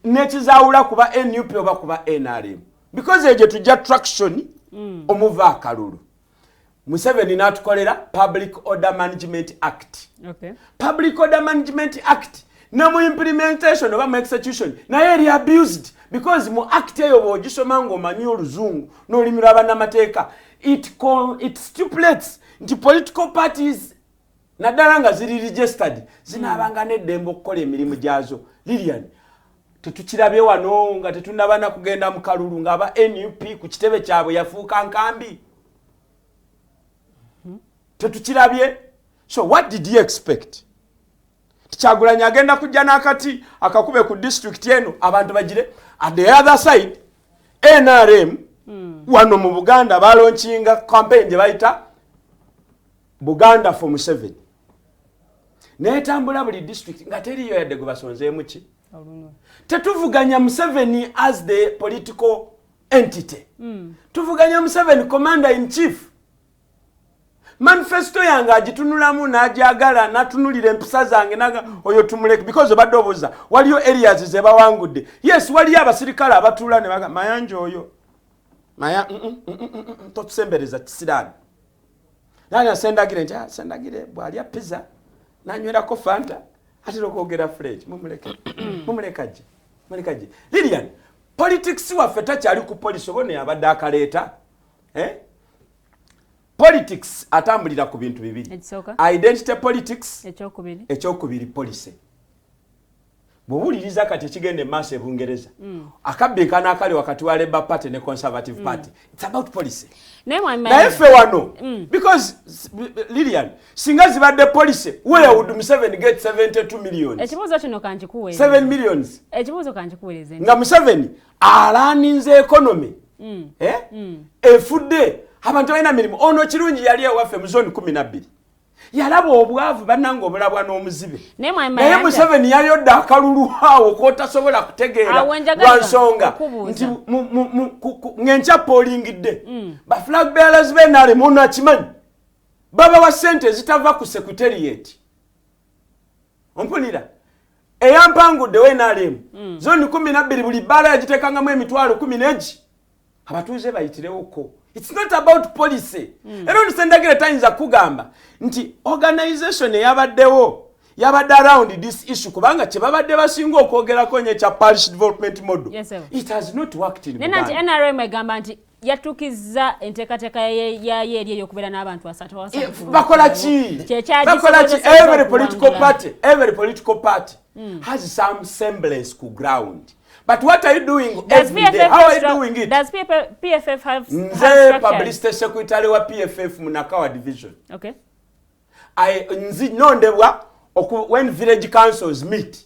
nekizaawula kuba NUP oba kuba NRM, because egyo tujja traction omuva akalulu. Museveni n'atukolera Public Order Management Act. Public Order Management Act ne mu implementation oba mu execution naye eri abused, because mu act eyo bw'ogisoma ng'omanyi oluzungu n'olulimi lw'abannamateeka, it stipulates nti political parties, naddala nga ziri registered, zinaabanga n'eddembe okukola emirimu gyazo. Lilian, tetukirabye wano nga tetunaba na kugenda mu kalulu ng'aba NUP ku kitebe kyabwe yafuuka nkambi? Tetukirabye? So what did you expect? Kyagulanyi agenda kujja n'akati akakube ku district eno, abantu bagire. At the other side, NRM wano mu Buganda balaunchinga campaign gye bayita Buganda for Museveni, netambula buli district nga teriyo yadde gwe basonzeemu ki. Olunwe. Tetuvuganya Museveni as the political entity, tuvuganya Museveni commander in chief. Manifesto yange agitunulamu n'agyagala, n'atunulira empisa zange naga oyo tumuleke, because obadde obuuza waliyo areas ze bawangudde. Yes, waliyo abasirikale abatuula ne baga Mayanja oyo. Maya, totusembereza kisiraani. Nanya Sendagire nti, "Ah, Sendagire bw'alya pizza nanywerako Fanta atera okwogera French, mumuleke, mumuleke ajje, mumuleke ajje." Lilian, politics waffe takyali ku policy. Oba ono yabadde akaleeta, eh? Politics atambulira ku bintu bibiri. Ekisooka? Identity politics. Ekyokubiri? Ekyokubiri, policy. Bw'owuliriza kati ekigenda emaaso e Bungereza, akabbinkano akali wakati wa Labour Party ne Conservative Party, it's about policy. Naye mwami Naye Mayanja, ffe wano, because Lilian, singa zibadde policy, where would Museveni get 72 millions? Ekibuuzo kino kankikuweereze. 7 millions. Ekibuuzo kankikuweereze nti Nga Museveni alaninze economy, eh? Efudde, abantu balina mirimu. Ono kirungi yali ewaffe mu zone 12, yalaba obwavu, bannanga, obulabwa n'omuzibe. Naye mwami Naye Mayanja, Museveni yayodde akalulu awo kotasobola kutegeera Awo njagala lwa nsonga okubuuza. nti ng'enkya polingidde ba flag bearers b'NRM, ono akimanyi, babawa ssente ezitava ku secretariat. Ompulira? Eyampanguddewo NRM zone 12, buli bbaala yagiteekangamu 100,000 egi abatuuze bayitirewoko. It's not about policy. Era ono Sendagire tayinza kugamba nti organization eyabaddewo yabadde around this issue, kubanga kye babadde basinga okwogerako nyo ekya parish development model. Yes, sir. It has not worked in Naye nanti Buganda. NRM egamba nti yatuukizza enteekateeka yayo eri ey'okubeera n'abantu asatu asatu ku Bakola buli ki? Kyekyagisobozesezza Bakola ki? Every political okuwangula. party, every political party has some semblance ku ground, but what are you doing Does every day? PFF How are you doing it? Does PFF have Nze structures? Publicity secretary wa PFF mu Nakawa division. Nzi nondebwa when village councils meet,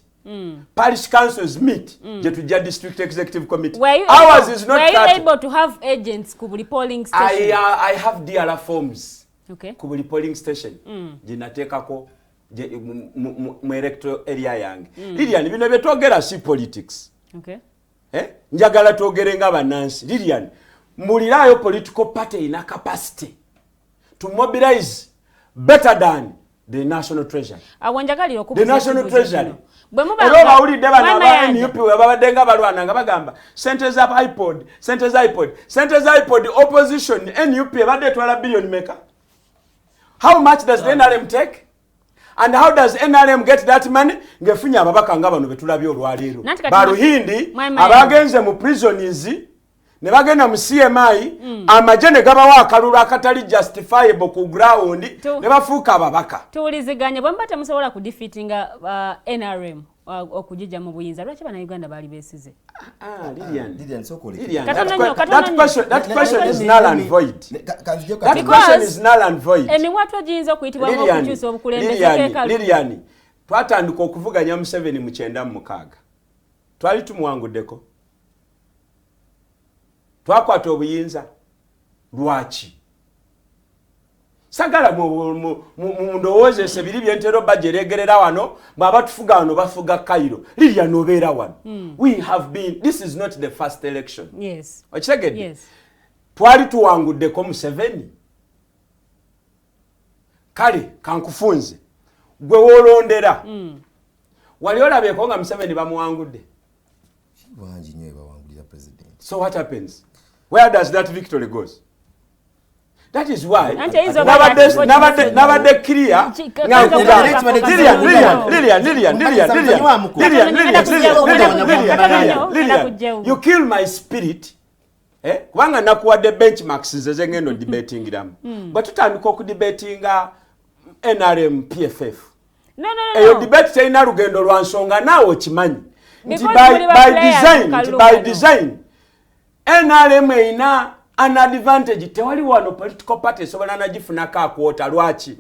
parish councils meet, gye tujja district executive committee. Were you Ours able, is not were you that. able to have agents ku buli polling station? I have DR forms ku buli polling station gye nateekako mu electoral area yange. Lilian, bino bye twogera si politics. Eh? Njagala twogere nga bannansi. Lilian, mbulirayo political party erina capacity to mobilize better than the National Treasury. Awo njagalira The okubuuza National ekibuuzo Treasury. kino. Bwe muba Era obawulidde bano Mwami aba Mayanja, NUP bwe babadde nga balwana nga bagamba sente za iPod, sente za iPod, sente za iPod. Opposition NUP ebadde etwala billion meka? How much does the NRM take, and how does NRM get that money ng'efunye ababaka nga bano betulabye olwaleero? Nanti kati Baruhindi Mwami Mayanja. abagenze mu prisons ne bagenda mu CMI, amagye ne gabawa akalulu akatali justifiable ku ground, ne bafuuka ababaka. Tuwuliziganye. Bwe muba temusobola kudefeatinga NRM okugijja mu buyinza, lwaki Bannayuganda baali beesize? Ah, Lilian. Lilian, sooka oleke. Lilian, Katono that nnyo, katono that nnyo. question is null and void. Kanzijeko That katono. question is null and void. Emiwaatwa giyinza okuyitibwamu Lilian, okukyusa obukulembeze Lilian, keekalu. Lilian, twatandika okuvuganya Museveni mu 96, twali tumuwanguddeko, twakwata obuyinza. Lwaki sagala mundowoozesa ebiri byentera obba gyeregerera wano bw'aba tufuga wano, bafuga Cairo. Lilian, obeera wano. We have been, this is not the first election. Okitegedde? Yes. Twali tuwanguddeko Museveni. Kale kankufunze, gwe woolondera, wali olabyeko nga Museveni bamuwangudde? Bangi nnyo ebawangulira president. So what happens? Where does that victory goes? That is why Anti eyinza oba nabadde nabadde clear nga nkugamba. Lilian, Lilian, Lilian, Lilian, Lilian, Lilian, Lilian, Lilian, Lilian, Lilian, Lilian, Lilian, you kill my spirit. Eh? Kubanga nakuwadde benchmarks nze zengenda odebatingiramu. Bwe tutandika okudebatinga NRM PFF, No, no, no, eyo no. debate terina lugendo lwa nsonga, naawe okimanyi nti Because by, muli ba by players design, mu nti kalulu by kano. design NRM erina an advantage. Tewali wano political party esobola nagifunako akwota. Lwaki?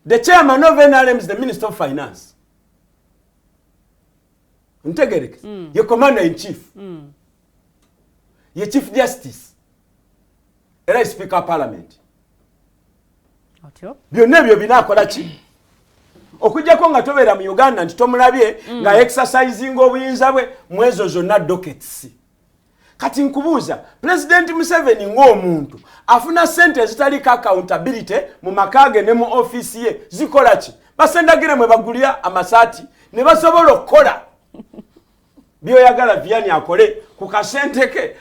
The chairman of NRM is the minister of finance, ntegereke, ye commander in chief, ye chief justice, era ye speaker of parliament. Otyo. Byonna ebyo binaakola ki okujjako nga tobeera mu Uganda nti tomulabye nga exercising obuyinza bwe mu ezo zonna dockets? Kati nkubuuza, Pulezidenti Museveni ng'omuntu afuna sente ezitaliko accountability mu maka ge ne mu ofiisi ye, zikola ki? Basendagire mwe bagulira amasaati ne basobola okukola. Byoyagala Vianney akole ku kasente ke,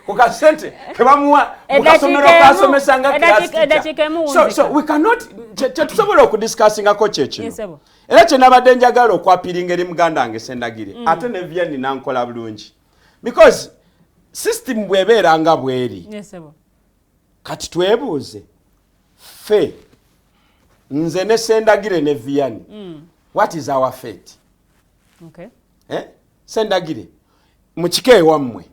ku kasente kebamuwa mu kasomero Eddakiika emu, kasomesa nga class teacher. Eddakiika emu So wunzika. we cannot, kyetusobola okudiscussingako kye kino. Yes, sir. Era kye nabadde njagala okwapiringa eri muganda wange Sendagire, ate ne Vianney nankola bulungi, because system bw'ebeera nga bw'eri, Yes, sir. kati twebuuze ffe, nze ne Sendagire ne Vianney, what is our fate? Okay. Eh? Sendagire, mu kika ewammwe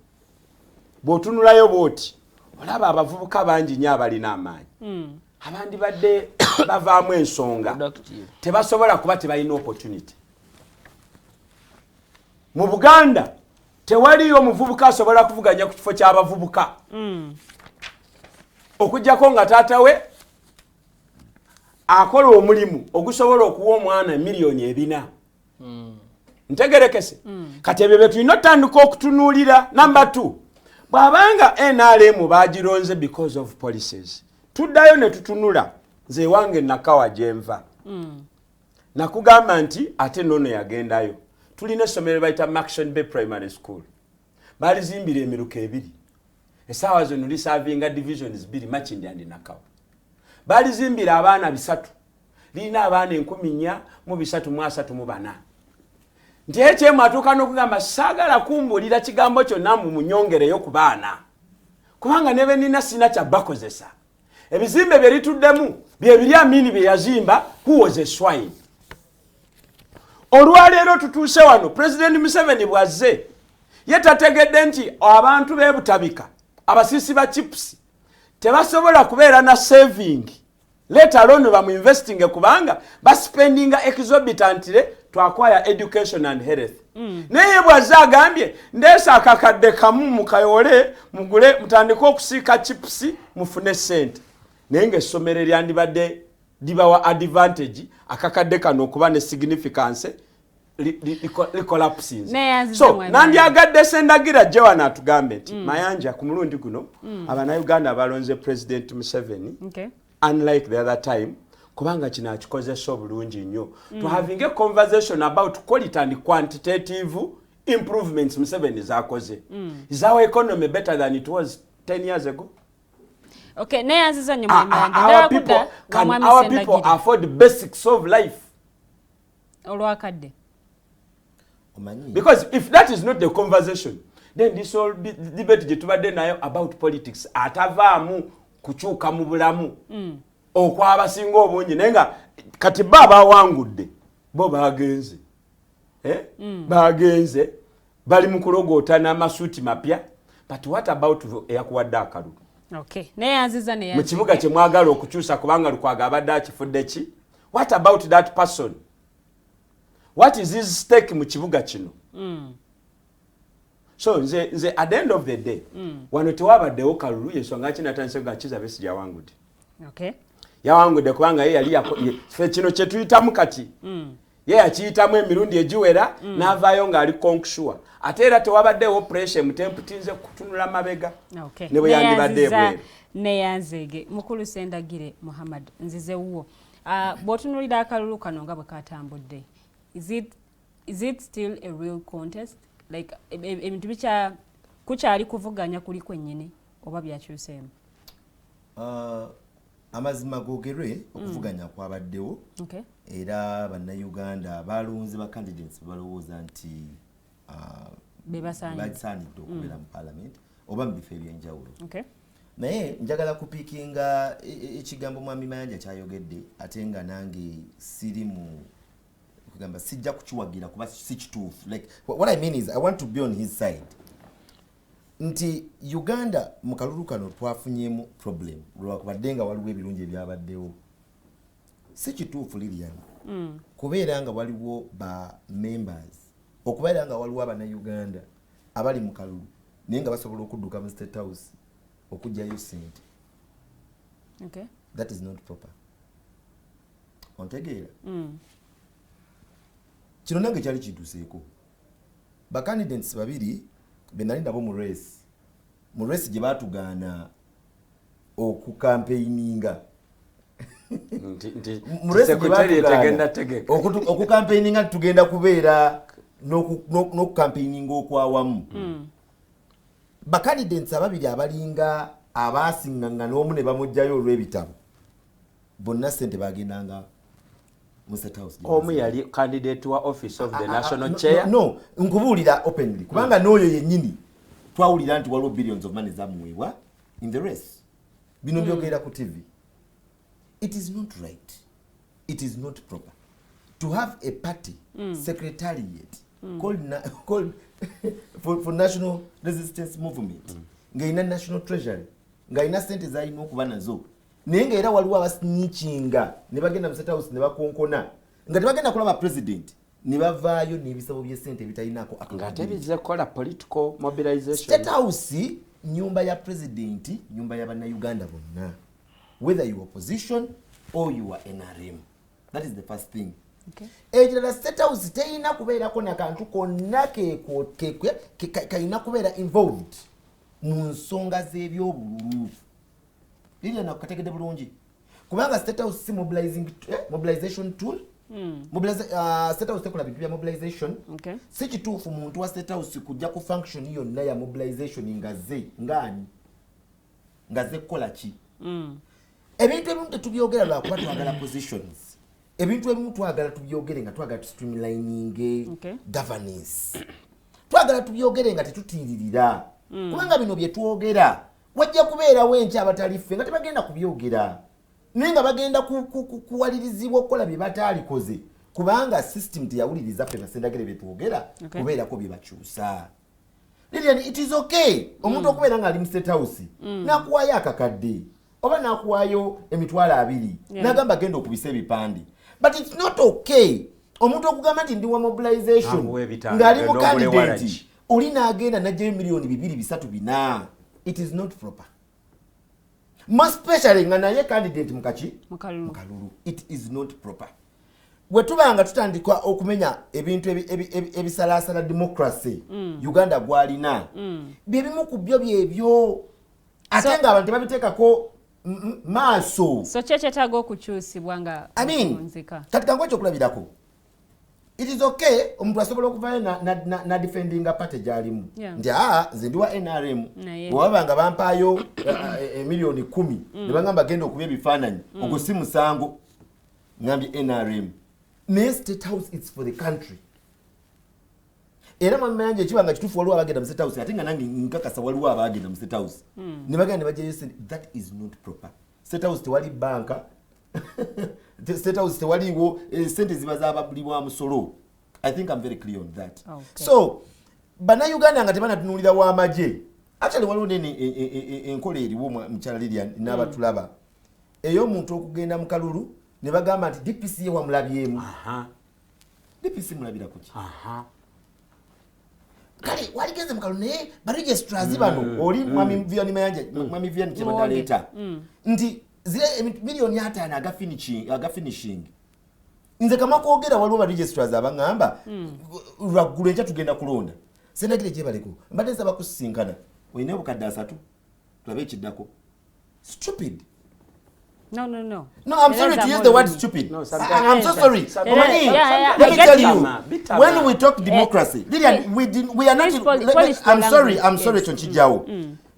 bw'otunulayo bw'oti olaba abavubuka bangi nnyo abalina amaanyi, abandi badde bavaamu ensonga, Productive. tebasobola kuba tebalina opportunity. Mu Buganda tewaliyo omuvubuka asobola kuvuganya ku kifo ky'abavubuka okugjako nga taata we akola omulimu ogusobola okuwa omwana 400,000,000. Ntegerekese? Kati ebyo bye tulina otandika okutunuulira. Number 2, bw'abanga NRM bagironze because of policies, tuddayo ne tutunula. Nze ewange Nakawa gyenva, nakugamba nti ate nono yagendayo, tulina essomero bayita Murchison Bay Primary School, balizimbira emiruka ebiri. Essaawa zino liservinga divisions bbiri, Makindye and Nakawa. Balizimbira abaana 300, lirina abaana 4334. Nti ekyemu atuuka n'okugamba, saagala kumbuulira kigambo kyonna mbu munyongereyo ku baana, kubanga ne benina sina kyabakozesa. Ebizimbe bye lituddemu bye biri Amini bye yazimba, who was a swine. Olwaleero tutuuse wano, President Museveni bw'azze ye tategedde nti abantu b'ebutabika abasiisi ba chips tebasobola kubeera na saving, let alone bamuinvestinge, kubanga baspendinga exorbitantly to acquire education and health. Naye ye bw'azze agambye, ndeesa akakadde kamu mukayole mugule mutandike okusiika chips mufune sente, naye ng'essomero eryandibadde libawa advantage akakadde kano okuba ne significance licollapsinze. Neyanziza So mwami. nandyagadde Sendagira gye wano atugambe nti Mayanja, ku mulundi guno Abannayuganda balonze President Museveni unlike the other time, kubanga kino akikozesa obulungi nnyo to having a conversation about quality and quantitative improvements Museveni zakoze. Is our economy better than it was 10 years ago? Okay, neyanziza nnyo mwami Mayanja. Our Ndaba people, kudda can mwami our people Sendagire. afford basics of life? Olwakadde. Omanyi, Because if that is not the conversation, then this whole debate gye tubadde nayo about politics atavaamu kukyuka mu bulamu okwabasinga obungi. Naye nga kati bo abawangudde bo bagenze, eh? Bagenze bali mu kulogoota n'amasuuti mapya, but what about eyakuwadde akalulu? Okay, neyanziza. Mu kibuga kye mwagala okukyusa, kubanga Lukwago abadde akifudde ki? What about that person? What is his stake mu kibuga kino? So nze at the end of the day, wano tewabaddewo kalulu. Yensonga ki natandise nga Kiza Besigye yawangudde. Yawangudde kubanga ye yali ffe kino kye tuyitamu kati ye yakiyitamu emirundi egiwera, n'avaayo ng'ali cocksure. Ate era tewabaddewo pressure emutemptinze kutunula mabega ne bwe yandibadde Neyanziza, ebweru. Neyanzeege mukulu Sendagire Muhammad, nzize wuwo. Bw'otunuulira akalulu kano nga bwe katambudde, is it still a real contest? Like ebintu bikya kukyali kuvuganya kuli kwennyini oba byakyuseemu? Amazima googerwe, okuvuganya kwabaddewo. Era Bannayuganda balonze ba candidates balowooza nti Be basaanidde. Basaanidde okubeera mu parliament oba mu bifo ebyenjawulo. Naye njagala kupickinga ekigambo mwami Mayanja kyayogedde, ate nga nange siri mu kugamba sijja kukiwagira kuba si kituufu. Like, what I mean is I want to be on his side nti Uganda mu kalulu kano twafunyemu problem lwakubadde nga waliwo ebirungi ebyabaddewo. Si kituufu, Lilian, kubeera nga waliwo ba members, okubeera nga waliwo Abannayuganda abali mu kalulu naye nga basobola okudduka mu State House okugyayo sente. That is not proper. Ontegeera? Kino nange kyali kintuseeko. Bacandidates babiri be nali nabo mu race gye batugaana okucampaigninga. Nti Mu race gye secretariat batugaana egenda tegeka. Okucampaigninga nti tugenda kubeera N'okucampaigninga okwawamu, bacandidates ababiri abalinga abasinganga n'omu ne bamugjayo olw'ebitabo, bonna sente bagendanga mu State House. Omu yali candidate wa office of the national chair. No, nkubuulira openly, kubanga n'oyo yennyini twawulira nti waliwo billions of money zamuweebwa in the race. Bino byogera ku TV. It is not right, it is not proper to have a party secretariat called for National Resistance Movement ng'erina National Treasury, ng'alina sente zalina okuba nazo, naye ngaera waliwo abasneakinga ne bagenda mu State House ne bakonkona nga tebagenda kulaba president, ne bavaayo n'ebisabo by'essente ebitalinako. Ng'ate bizze kukola political mobilization. State House nyumba ya president, nyumba ya bannayuganda bonna, whether you opposition or you are NRM. That is the first thing. Ekirala, State House teyina kubeerako nakantu konna kalina kubeera involved mu nsonga z'ebyobululu. Lirya nakukategedde bulungi, kubanga State House si mobilization tool. State House tekola bintu bya mobilization. Si kituufu muntu wa State House kujja ku function yonna ya mobilization nga ze ngaani, nga ze kukola ki. Ebintu ebimu tetubyogera lwakuba twagala positions. Ebintu ebimu twagala tubyogere nga twagala tustreamlininge governance, twagala tubyogere nga tetutiiririra, kubanga bino bye twogera wajja kubeerawo enkya abatali ffe nga tebagenda kubyogera, naye nga bagenda kuwalirizibwa okukola bye bataalikoze, kubanga system teyawuliriza ffe basendagere bye twogera kubeerako bye bakyusa. Lilian, it is okay omuntu okubeera ng'ali mu State House n'akuwaayo akakadde oba n'akuwaayo 20,000 n'agamba genda okubisa ebipande, but it's not okay omuntu okugamba nti ndi wa mobilization Amuwa 5,000, ng'ali mu genda ogule candidate waragi. Oli n'agenda n'aggyayo 2, 3, 4. It is not proper, more especially nga naye candidate mukaki. Mukalulu. Mukalulu. It is not proper. Bwe tuba nga tutandika okumenya ebintu ebisalaasala democracy Uganda gwalina, byebimu ku byo byebyo, ate nga abantu tebabiteekako maaso. So ki ekyetaaga okukyusibwa nga I mean, nzika? Kati kangu ekyokulabirako, it is okay omuntu asobola okuvayo na defendinga party gyalimu nti aa, nze ndi wa NRM. Naye- Bwebaba nga bampaayo 10 million ne bagamba genda okuba ebifaananyi, ogwo si musango, ngambye NRM. Naye State House, it's for the country. Era mwami, ekiba nga kituufu waliwo abagenda mu State House, ate nga nange nkakasa waliwo abagenda mu State House ne bagenda ne bajjayo sente, that is not proper. State House tewali banka. State House tewaliwo sente ziba zababuli bwa musolo. I think I'm very clear on that. So bannayuganda nga tebanatunulira w'amagye, actually waliwo nene enkola eriwo, mukyala Lilian n'abatulaba, ey'omuntu okugenda mu kalulu ne bagamba nti DPC ye wamulabyemu. DPC mulabira kuki? Kale waligenze mu kalulu, naye baregistrars bano, oli mwami Vianney Mayanja, mwami Vianney kyebadaleeta nti zire 50 million aga finishing. Nze kamakwogera, waliwo baregistrars abaŋŋamba lwaggulo enkya tugenda kulonda. Sendagire gyebaleko, mbadde nsaba kusisinkana, olina obukadde 30 tulabe ekiddako. Stupid. No, no, no. No, I'm sorry to use the word stupid. No, I'm so sorry. Yeah, yeah, Let I me get tell you. you, Bitama. when we talk democracy, Lilian, we are not. Please polish the I'm sorry, language, I'm sorry, yes. ekyo nkijjawo.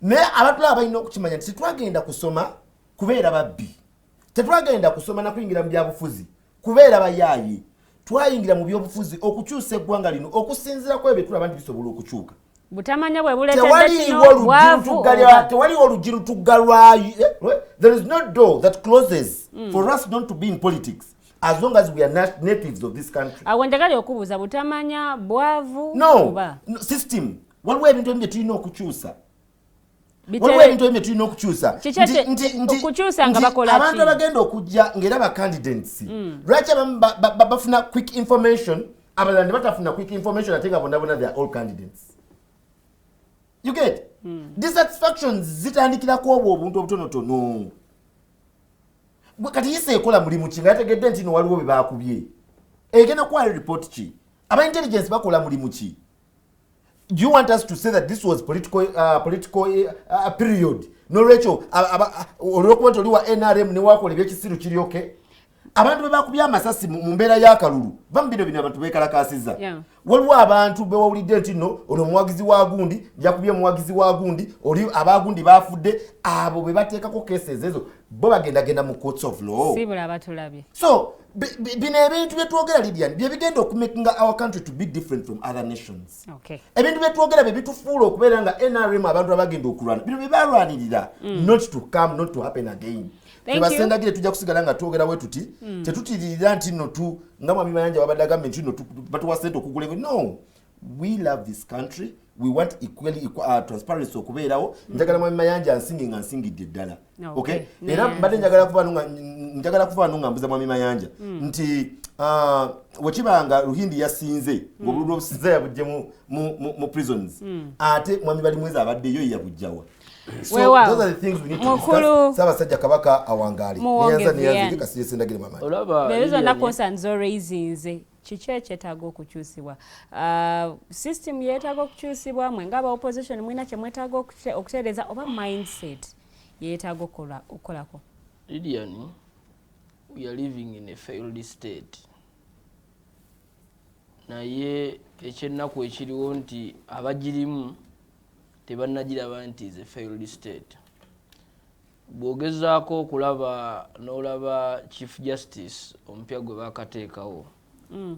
Naye abatulaba balina okukimanya nti tetwagenda kusoma kubeera babbi, tetwagenda kusoma na kuyingira mu byabufuzi kubeera bayaayi. Twayingira mu byobufuzi okukyusa eggwanga lino okusinziira ku ebyo bye tulaba nti bisobola okukyuka. Butamanya bwe buleetedde Tewaliiwo kino, oluggi bwavu oba- tewaliwo oluggi lutuggalwayo. There is no door that closes for us not to be in politics as long as we are natives of this country. Awo njagala okubuuza, butamanya, bwavu No, oba no system. Waliwo ebintu ebimu bye tulina okukyusa. Waliwo ebintu ebimu bye tulina okukyusa. Kiki okukyusa nga Nti bakola ki? abantu abagenda okujja ng'era ba candidates, lwaki abamu bafuna quick information, abalala ne batafuna quick information, ate nga bonna bonna they are all candidates? You get dissatisfactions zitandikirako obwo obuntu obutonotono. Kati yise ekola mulimu ki nga yategedde nti no waliwo bye bakubye? Egenda kuwala report ki? Aba intelligence bakola mulimu ki? Do you want us to say that this was political period? Nolwekyo olwokuba nti oli wa NRM newakola ebyekisiru kiryoke, abantu bwe bakubye amasasi mu mbeera y'akalulu Va mu bino bino abantu bekalakasiza. Waliwo abantu bewawulidde nti no ono muwagizi wa gundi, yakubye muwagizi wa gundi, oli abagundi bafudde, abo be bateekako cases ezo bo bagendagenda mu courts of law. Si buli abatulabye. So bino ebintu byetwogera, Lidian, bye bigenda okumakinga our country to be different from other nations. Ebintu byetwogera bye bitufuula okubeera nga NRM, abantu abagenda okulwana bino bye balwanirira, not to come, not to happen again. Thank you. Tebasendagire, tujja kusigala nga twogera bwe tuti. Tetutiririra nti nno tu nga mwami Mayanja wabadde agambye nti nno batuwa sente okugula no, we love this country, we want equally transparency okubeerawo. Njagala mwami Mayanja nsinge nga nsingidde ddala. Okay. Okay, era mbadde njagala kuva wano nga mbuza mwami Mayanja nti wekibanga Ruhindi yasinze ng'obululu obusinze yabujje mu prisons, ate mwami Balimwezi abaddeyo yabujjawa? So Weewaawo. those are the things we need to Mukulu- discuss. Ssaabasajja Kabaka awangaale. Muwonge Neyanza, neyanze. Vianney. Kasirye Sendagire mama. Olaba Leero zonna Lilian, concerns oraisinze, kiki ekyetaaga okukyusibwa? System yeetaaga okukyusibwa, mwe nga aba opposition mulina kye mwetaaga okutereeza, oba mindset yeetaaga okukolako? Lilian, we are living in a failed state, naye ekyennaku ekiriwo nti abagirimu tebannagiraba nti is a failed state. Bw'ogezaako okulaba n'olaba Chief Justice omupya gwe bakateekawo,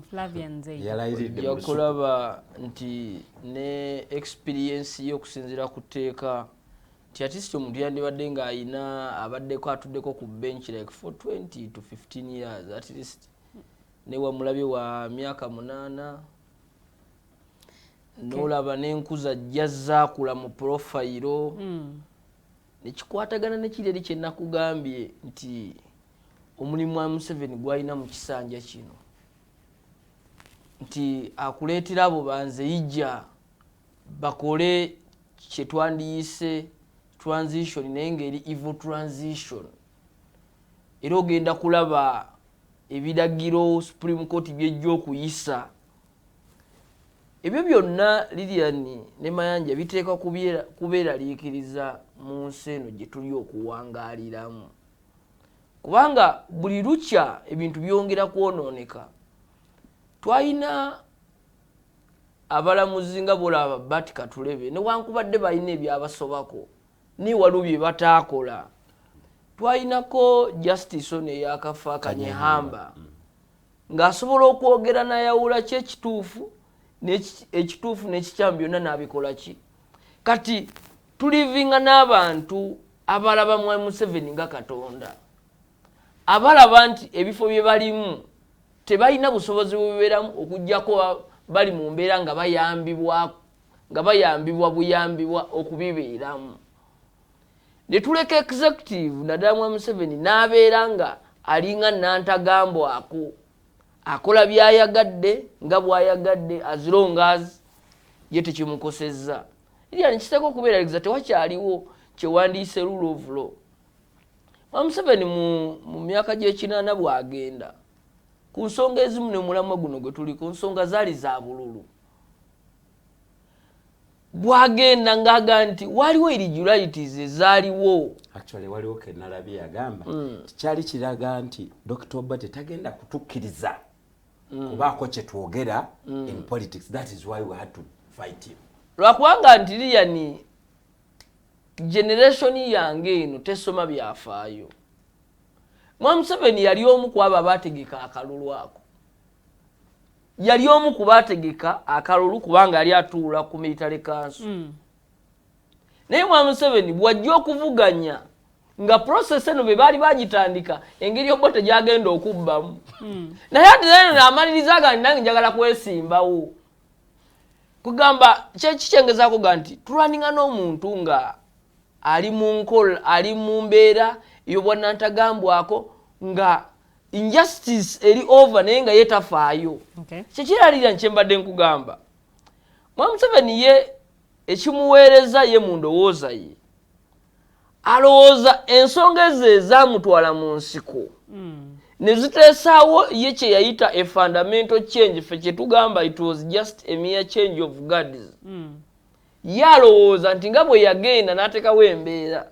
Flavian Nzeyi. Yalayiridde ojja mu lusuku. kulaba nti ne experience ye okusinziira ku tteeka nti at least omuntu yandibadde ng'ayina abaddeko atuddeko ku bench like for 20 to 15 years at least, ne wamulabye wa myaka 8, n'olaba n'enkuza jazzaakula mu profile nekikwatagana nekiri eri kyenakugambye nti omulimu wa Museveni gwalina mu kisanja kino nti akuleetera abo banzeijja bakole kyetwandiyise transition, naye ngaeri evil transition. Era ogenda kulaba ebiragiro Supreme Court byejja okuyisa, ebyo byonna, Lilian ne Mayanja, biteekwa kubeeraliikiriza mu nsi eno gye tuli okuwangaaliramu, kubanga buli lukya ebintu byongera kwonooneka. Twalina abalamuzi nga bolaba Bart Katureebe, newankubadde balina ebyabasobako, naye waliwo bye bataakola. Twalinako Justice ono eyakafa, Kanyehamba, ng'asobola okwogera n'ayawula ki ekituufu ekituufu n'ekikyamu, byonna n'abikola ki. Kati tulivinga n'abantu abalaba mwa Museveni nga Katonda, abalaba nti ebifo bye balimu tebalina busobozi bubibeeramu okugjako bali mu mbeera nga bayambibwa buyambibwa okubibeeramu. Ne tuleka executive, naddala mwa Museveni, n'abeera nga alinga nantagambwako, akola byayagadde nga bw'ayagadde, as long as ye tekimukosezza. Era nekiteeka okubeeraliza tewakyaliwo kyewandiise rule of law. Mwa Museveni mu myaka gy'ekinaana bw'agenda ku nsonga ezimu ne mulamwa guno gwe tuli ku nsonga zaali za bululu, bwagenda ng'aga nti waliwo irregularities ezaaliwo. Actually waliwo kenalabye yagamba kyali kiraga nti Dr Obote tagenda kutukkiriza kubaako kyetwogera in politics, that is why we had to fight him. Lwakubanga nti Liyani, generation yange eno tesoma byafaayo. Mwa Museveni yali omu ku abo abaategeka akalulu ako, yali omu ku baategeka akalulu kubanga yali atuula ku military council. Naye mwa Museveni bw'ajja okuvuganya nga process eno be baali bagitandika, engeri Obote gyagenda okubbamu, naye ate eno naamaliriza ga nange njagala kwesimbawo. Kugamba kyekikyengezaako ga nti tulwaninga n'omuntu nga ali mu nkola, ali mu mbeera ey'obwannantagambwako, nga injustice eri over, naye nga ye tafaayo. Kyekiralira nkyembadde nkugamba, mwa Museveni ye ekimuweereza ye mu ndowooza ye alowooza ensonga ezo ezamutwala mu nsiko ne ziteesaawo ye kye yayita a fundamental change, ffe kyetugamba it was just a mere change of guards. Ye alowooza nti nga bwe yagenda n'ateekawo embeera,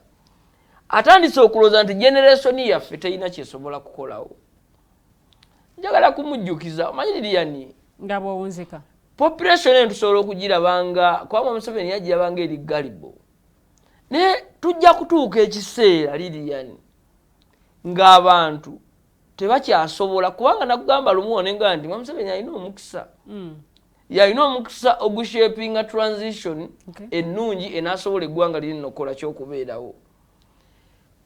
atandise okulowooza nti generation yaffe terina kyesobola kukolawo. Njagala kumujjukiza, omanyi Lilian nga bw'owunzika population eno tusobola okugirabanga kubanga Museveni yagirabanga eri galibo, naye tujja kutuuka ekiseera Lilian ng'abantu tebakyasobola, kubanga nakugamba lumu onenga nti Museveni alina omukisa, yalina omukisa ogushapinga transition ennungi enaasobola eggwanga lirina okukola kyokubeerawo.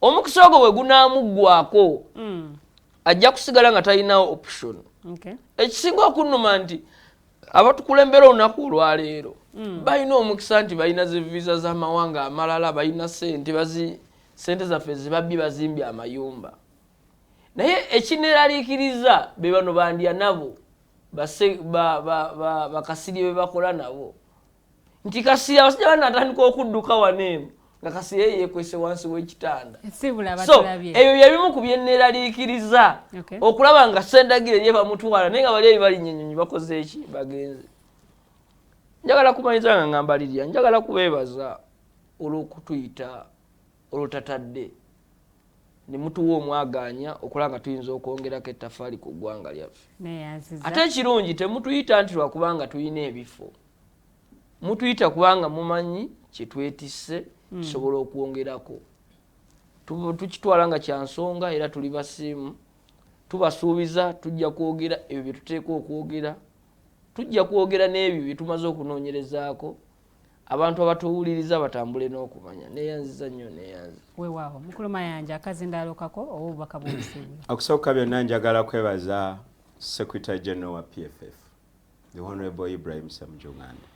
Omukisa ogwo bwe gunaamuggwako ajja kusigala nga talinawo option. Ekisinga okunnuma nti abatukulembera olunaku olwaleero balina omukisa nti balina zi visa z'amawanga amalala, balina sente, sente zaffe zibabbi bazimbye amayumba, naye ekineeraliikiriza be bano bandya nabo bakasirye be bakola nabo, nti Kasirye abasajja banaatandika okudduka wano eno nga Kasirye yeekwese wansi w'ekitanda. So ebyo byebimu ku byenneeraliikiriza okulaba nga Sendagire ye bamutwala, naye nga bali eri balinnya ennyonyi bakoze eki bagenze. Njagala kumanyiza nga ngamba Lilian, njagala kubeebaza olw'okutuyita olutatadde ne mutuwa omwagaanya okulaba nga tuyinza okwongerako ettafaali ku ggwanga lyaffe. Ate ekirungi temutuyita nti lwakubanga tulina ebifo, mutuyita kubanga mumanyi kyetwetisse tusobola okwongerako. Tukitwala nga kya nsonga era tuli basiimu, tubasuubiza tujja kwogera ebyo bye tuteekwa okwogera, tujja kwogera n'ebyo bye tumaze okunoonyerezaako, abantu abatuwuliriza batambule n'okumanya. Neeyanziza nnyo, neeyanziza. Weewaawo mukulu Mayanja, akazindaalo kako oba obubaka bw'obusiibula? Okusooka byonna njagala kwebaza Secretary General wa PFF, the Honorable Ibrahim Ssemujju Nganda.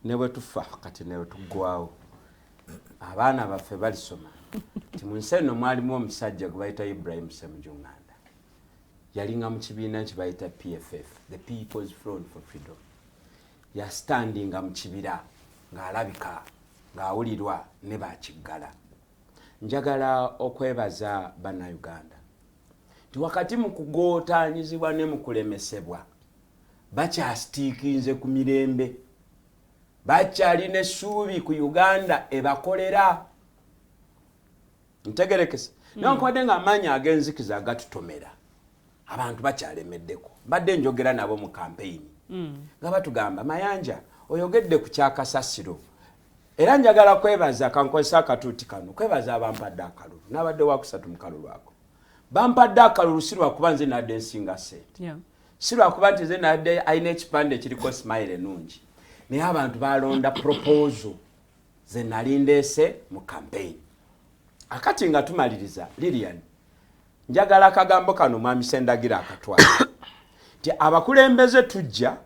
Ne bwe tufa kati ne bwe tuggwawo, abaana baffe balisoma nti mu nsi eno mwalimu omusajja gwe bayita Ibrahim Ssemujju Nganda, yalinga mu kibiina kye bayita PFF, the People's Front for Freedom. Yastandinga mu kibira ng'alabika ng'awulirwa ne bakiggala. Njagala okwebaza Bannayuganda nti wakati mu kugootaanyizibwa ne mu kulemesebwa bakyasitiikinze ku mirembe, bakyalina essuubi ku Uganda ebakolera. Ntegerekese newankubadde nga amaanyi ag'enzikiza agatutomera abantu bakyalemeddeko. Mbadde njogera nabo mu kampeyini nga batugamba, Mayanja oyogedde ku kyakasasiro, era njagala kwebaza, kankozesa akatuuti kano kwebaza abampadde akalulu. Nabadde wakusatu mu kalulu ako, bampadde akalulu si lwakuba nze nadde nsinga sente, si lwakuba nti nze nadde alina ekipande ekiriko smile ennungi, naye abantu balonda proposal ze nali ndeese mu campaign. Akati nga tumaliriza, Lilian, njagala akagambo kano mwami Sendagira akatwala nti abakulembeze tujja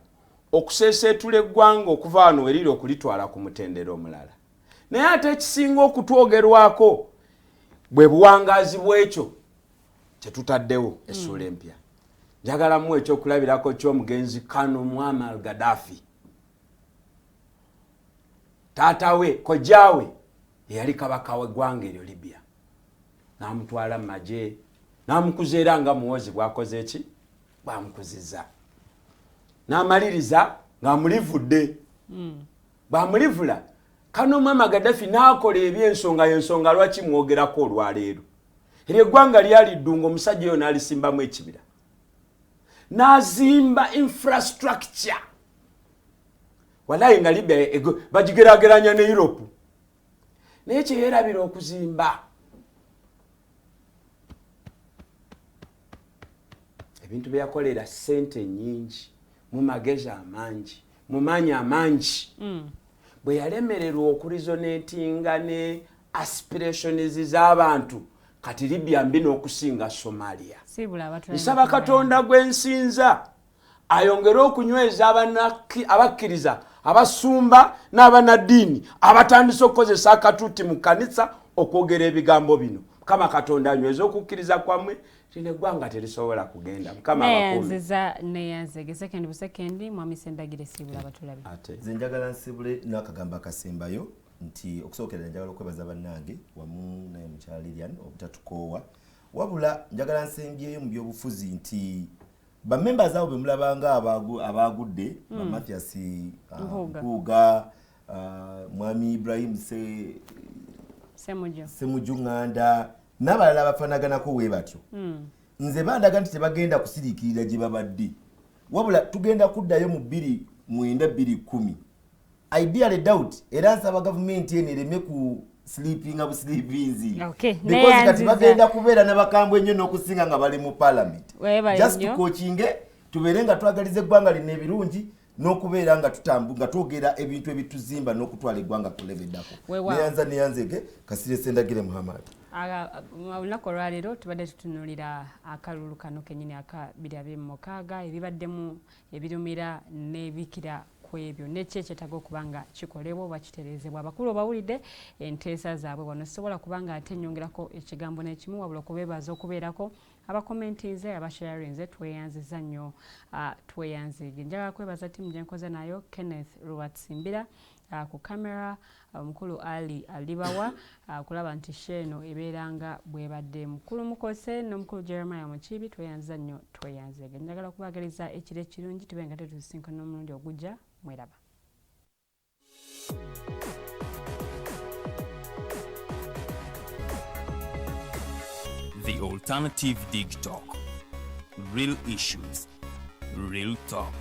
okuseeseetula eggwanga okuva wano weriri okulitwala ku mutendera omulala, naye ate ekisinga okutwogerwako bwe buwangaazi bw'ekyo kyetutaddewo essuula empya. Njagalamu ekyokulabirako ky'omugenzi Kano Muammar Gaddafi. Taata we, kojjaawe eyali kabaka w'eggwanga eryo Libya, n'amutwala mu magye n'amukuza, era nga Muwozi bw'akoze eki bw'amukuzizza, n'amaliriza ng'amulivudde. Bw'amulivula Kano Muammar Gaddafi n'akola ebyensonga, y'ensonga lwaki mwogerako olwaleero. Eryo eggwanga lyali ddungu, omusajja oyo n'alisimbamu ekibira, n'azimba infrastructure. Walayi nga Libya bagigeraageranya ne Europe, naye kyeyeerabira okuzimba ebintu byeyakolera sente nyingi mu magezi amangi mu maanyi amangi, bwe yalemererwa okuresonatinga ne aspirations z'abantu, kati Libya mbi n'okusinga Somalia. Nsaba Katonda gwe nsinza ayongere okunyweza abakkiriza, abasumba n'abanaddiini abatandise okukozesa akatuuti mu kkanisa okwogera ebigambo bino. Mukama Katonda anyweze okukkiriza kwammwe, lino eggwanga terisobola kugenda. Mukama abakuume. Neyanziza, neyanzege. Sekendi busekendi, mwami Sendagire, siibula abatulabe. Ate nze njagala nsibule n'akagambo akasembayo nti okusookera njagala okwebaza bannange wamu naye mukyala Lilian obutatukoowa, wabula njagala nsembyeyo mu byobufuzi nti bamembers abo be mulabanga abaagudde, ba Mathias Mpuuga. Mpuuga, mwami Ibrahim Semujo. Semuju Nganda n'abalala abafaanaganako we batyo. Nze bandaga nti tebagenda kusiriikirira gye babadde, wabula tugenda kuddayo mu 2009, 2010. I dearly doubt, era nsaba gavumenti eno ereme ku sleepinga busleepinzi because kati bagenda kubeera n'abakambwe ennyo n'okusinga nga bali mu parliament. Just tukokinge, tubeere nga twagaliza eggwanga lino ebirungi n'okubeera nga tutambu nga twogera ebintu ebituzimba n'okutwala eggwanga ku level eddako. Neyanza, neyanzege. Kasire Sendagire Muhammad. Olunaku olwaleero tubadde tutunuulira akalulu kano kennyini aka 2026, ebibaddemu, ebirumira n'ebikira ku ebyo, neki ekyetaaga okuba nga kikolebwa oba kitereezebwa. Abakulu obawulidde enteesa zaabwe wano. Sisobola kuba nga ate nnyongerako ekigambo n'ekimu, wabula okubeebaza okubeerako, abakomentinze, abasharinze, tweyanziza nnyo, tweyanzige. Njagala kwebaza ttiimu gye nkoze nayo: Kenneth Ruwatsimbira ku kamera, omukulu Ali Alibawa kulaba nti show eno ebeera nga bwebadde, mukulu Mukose n'omukulu Jeremiah Mukiibi. Tweyanziza nnyo, tweyanzege. Njagala okubagaliza ekiro ekirungi, tube nga tetusinkana omulundi ogujja. Mweraba. The Alternative Dig Talk. Real issues, real talk.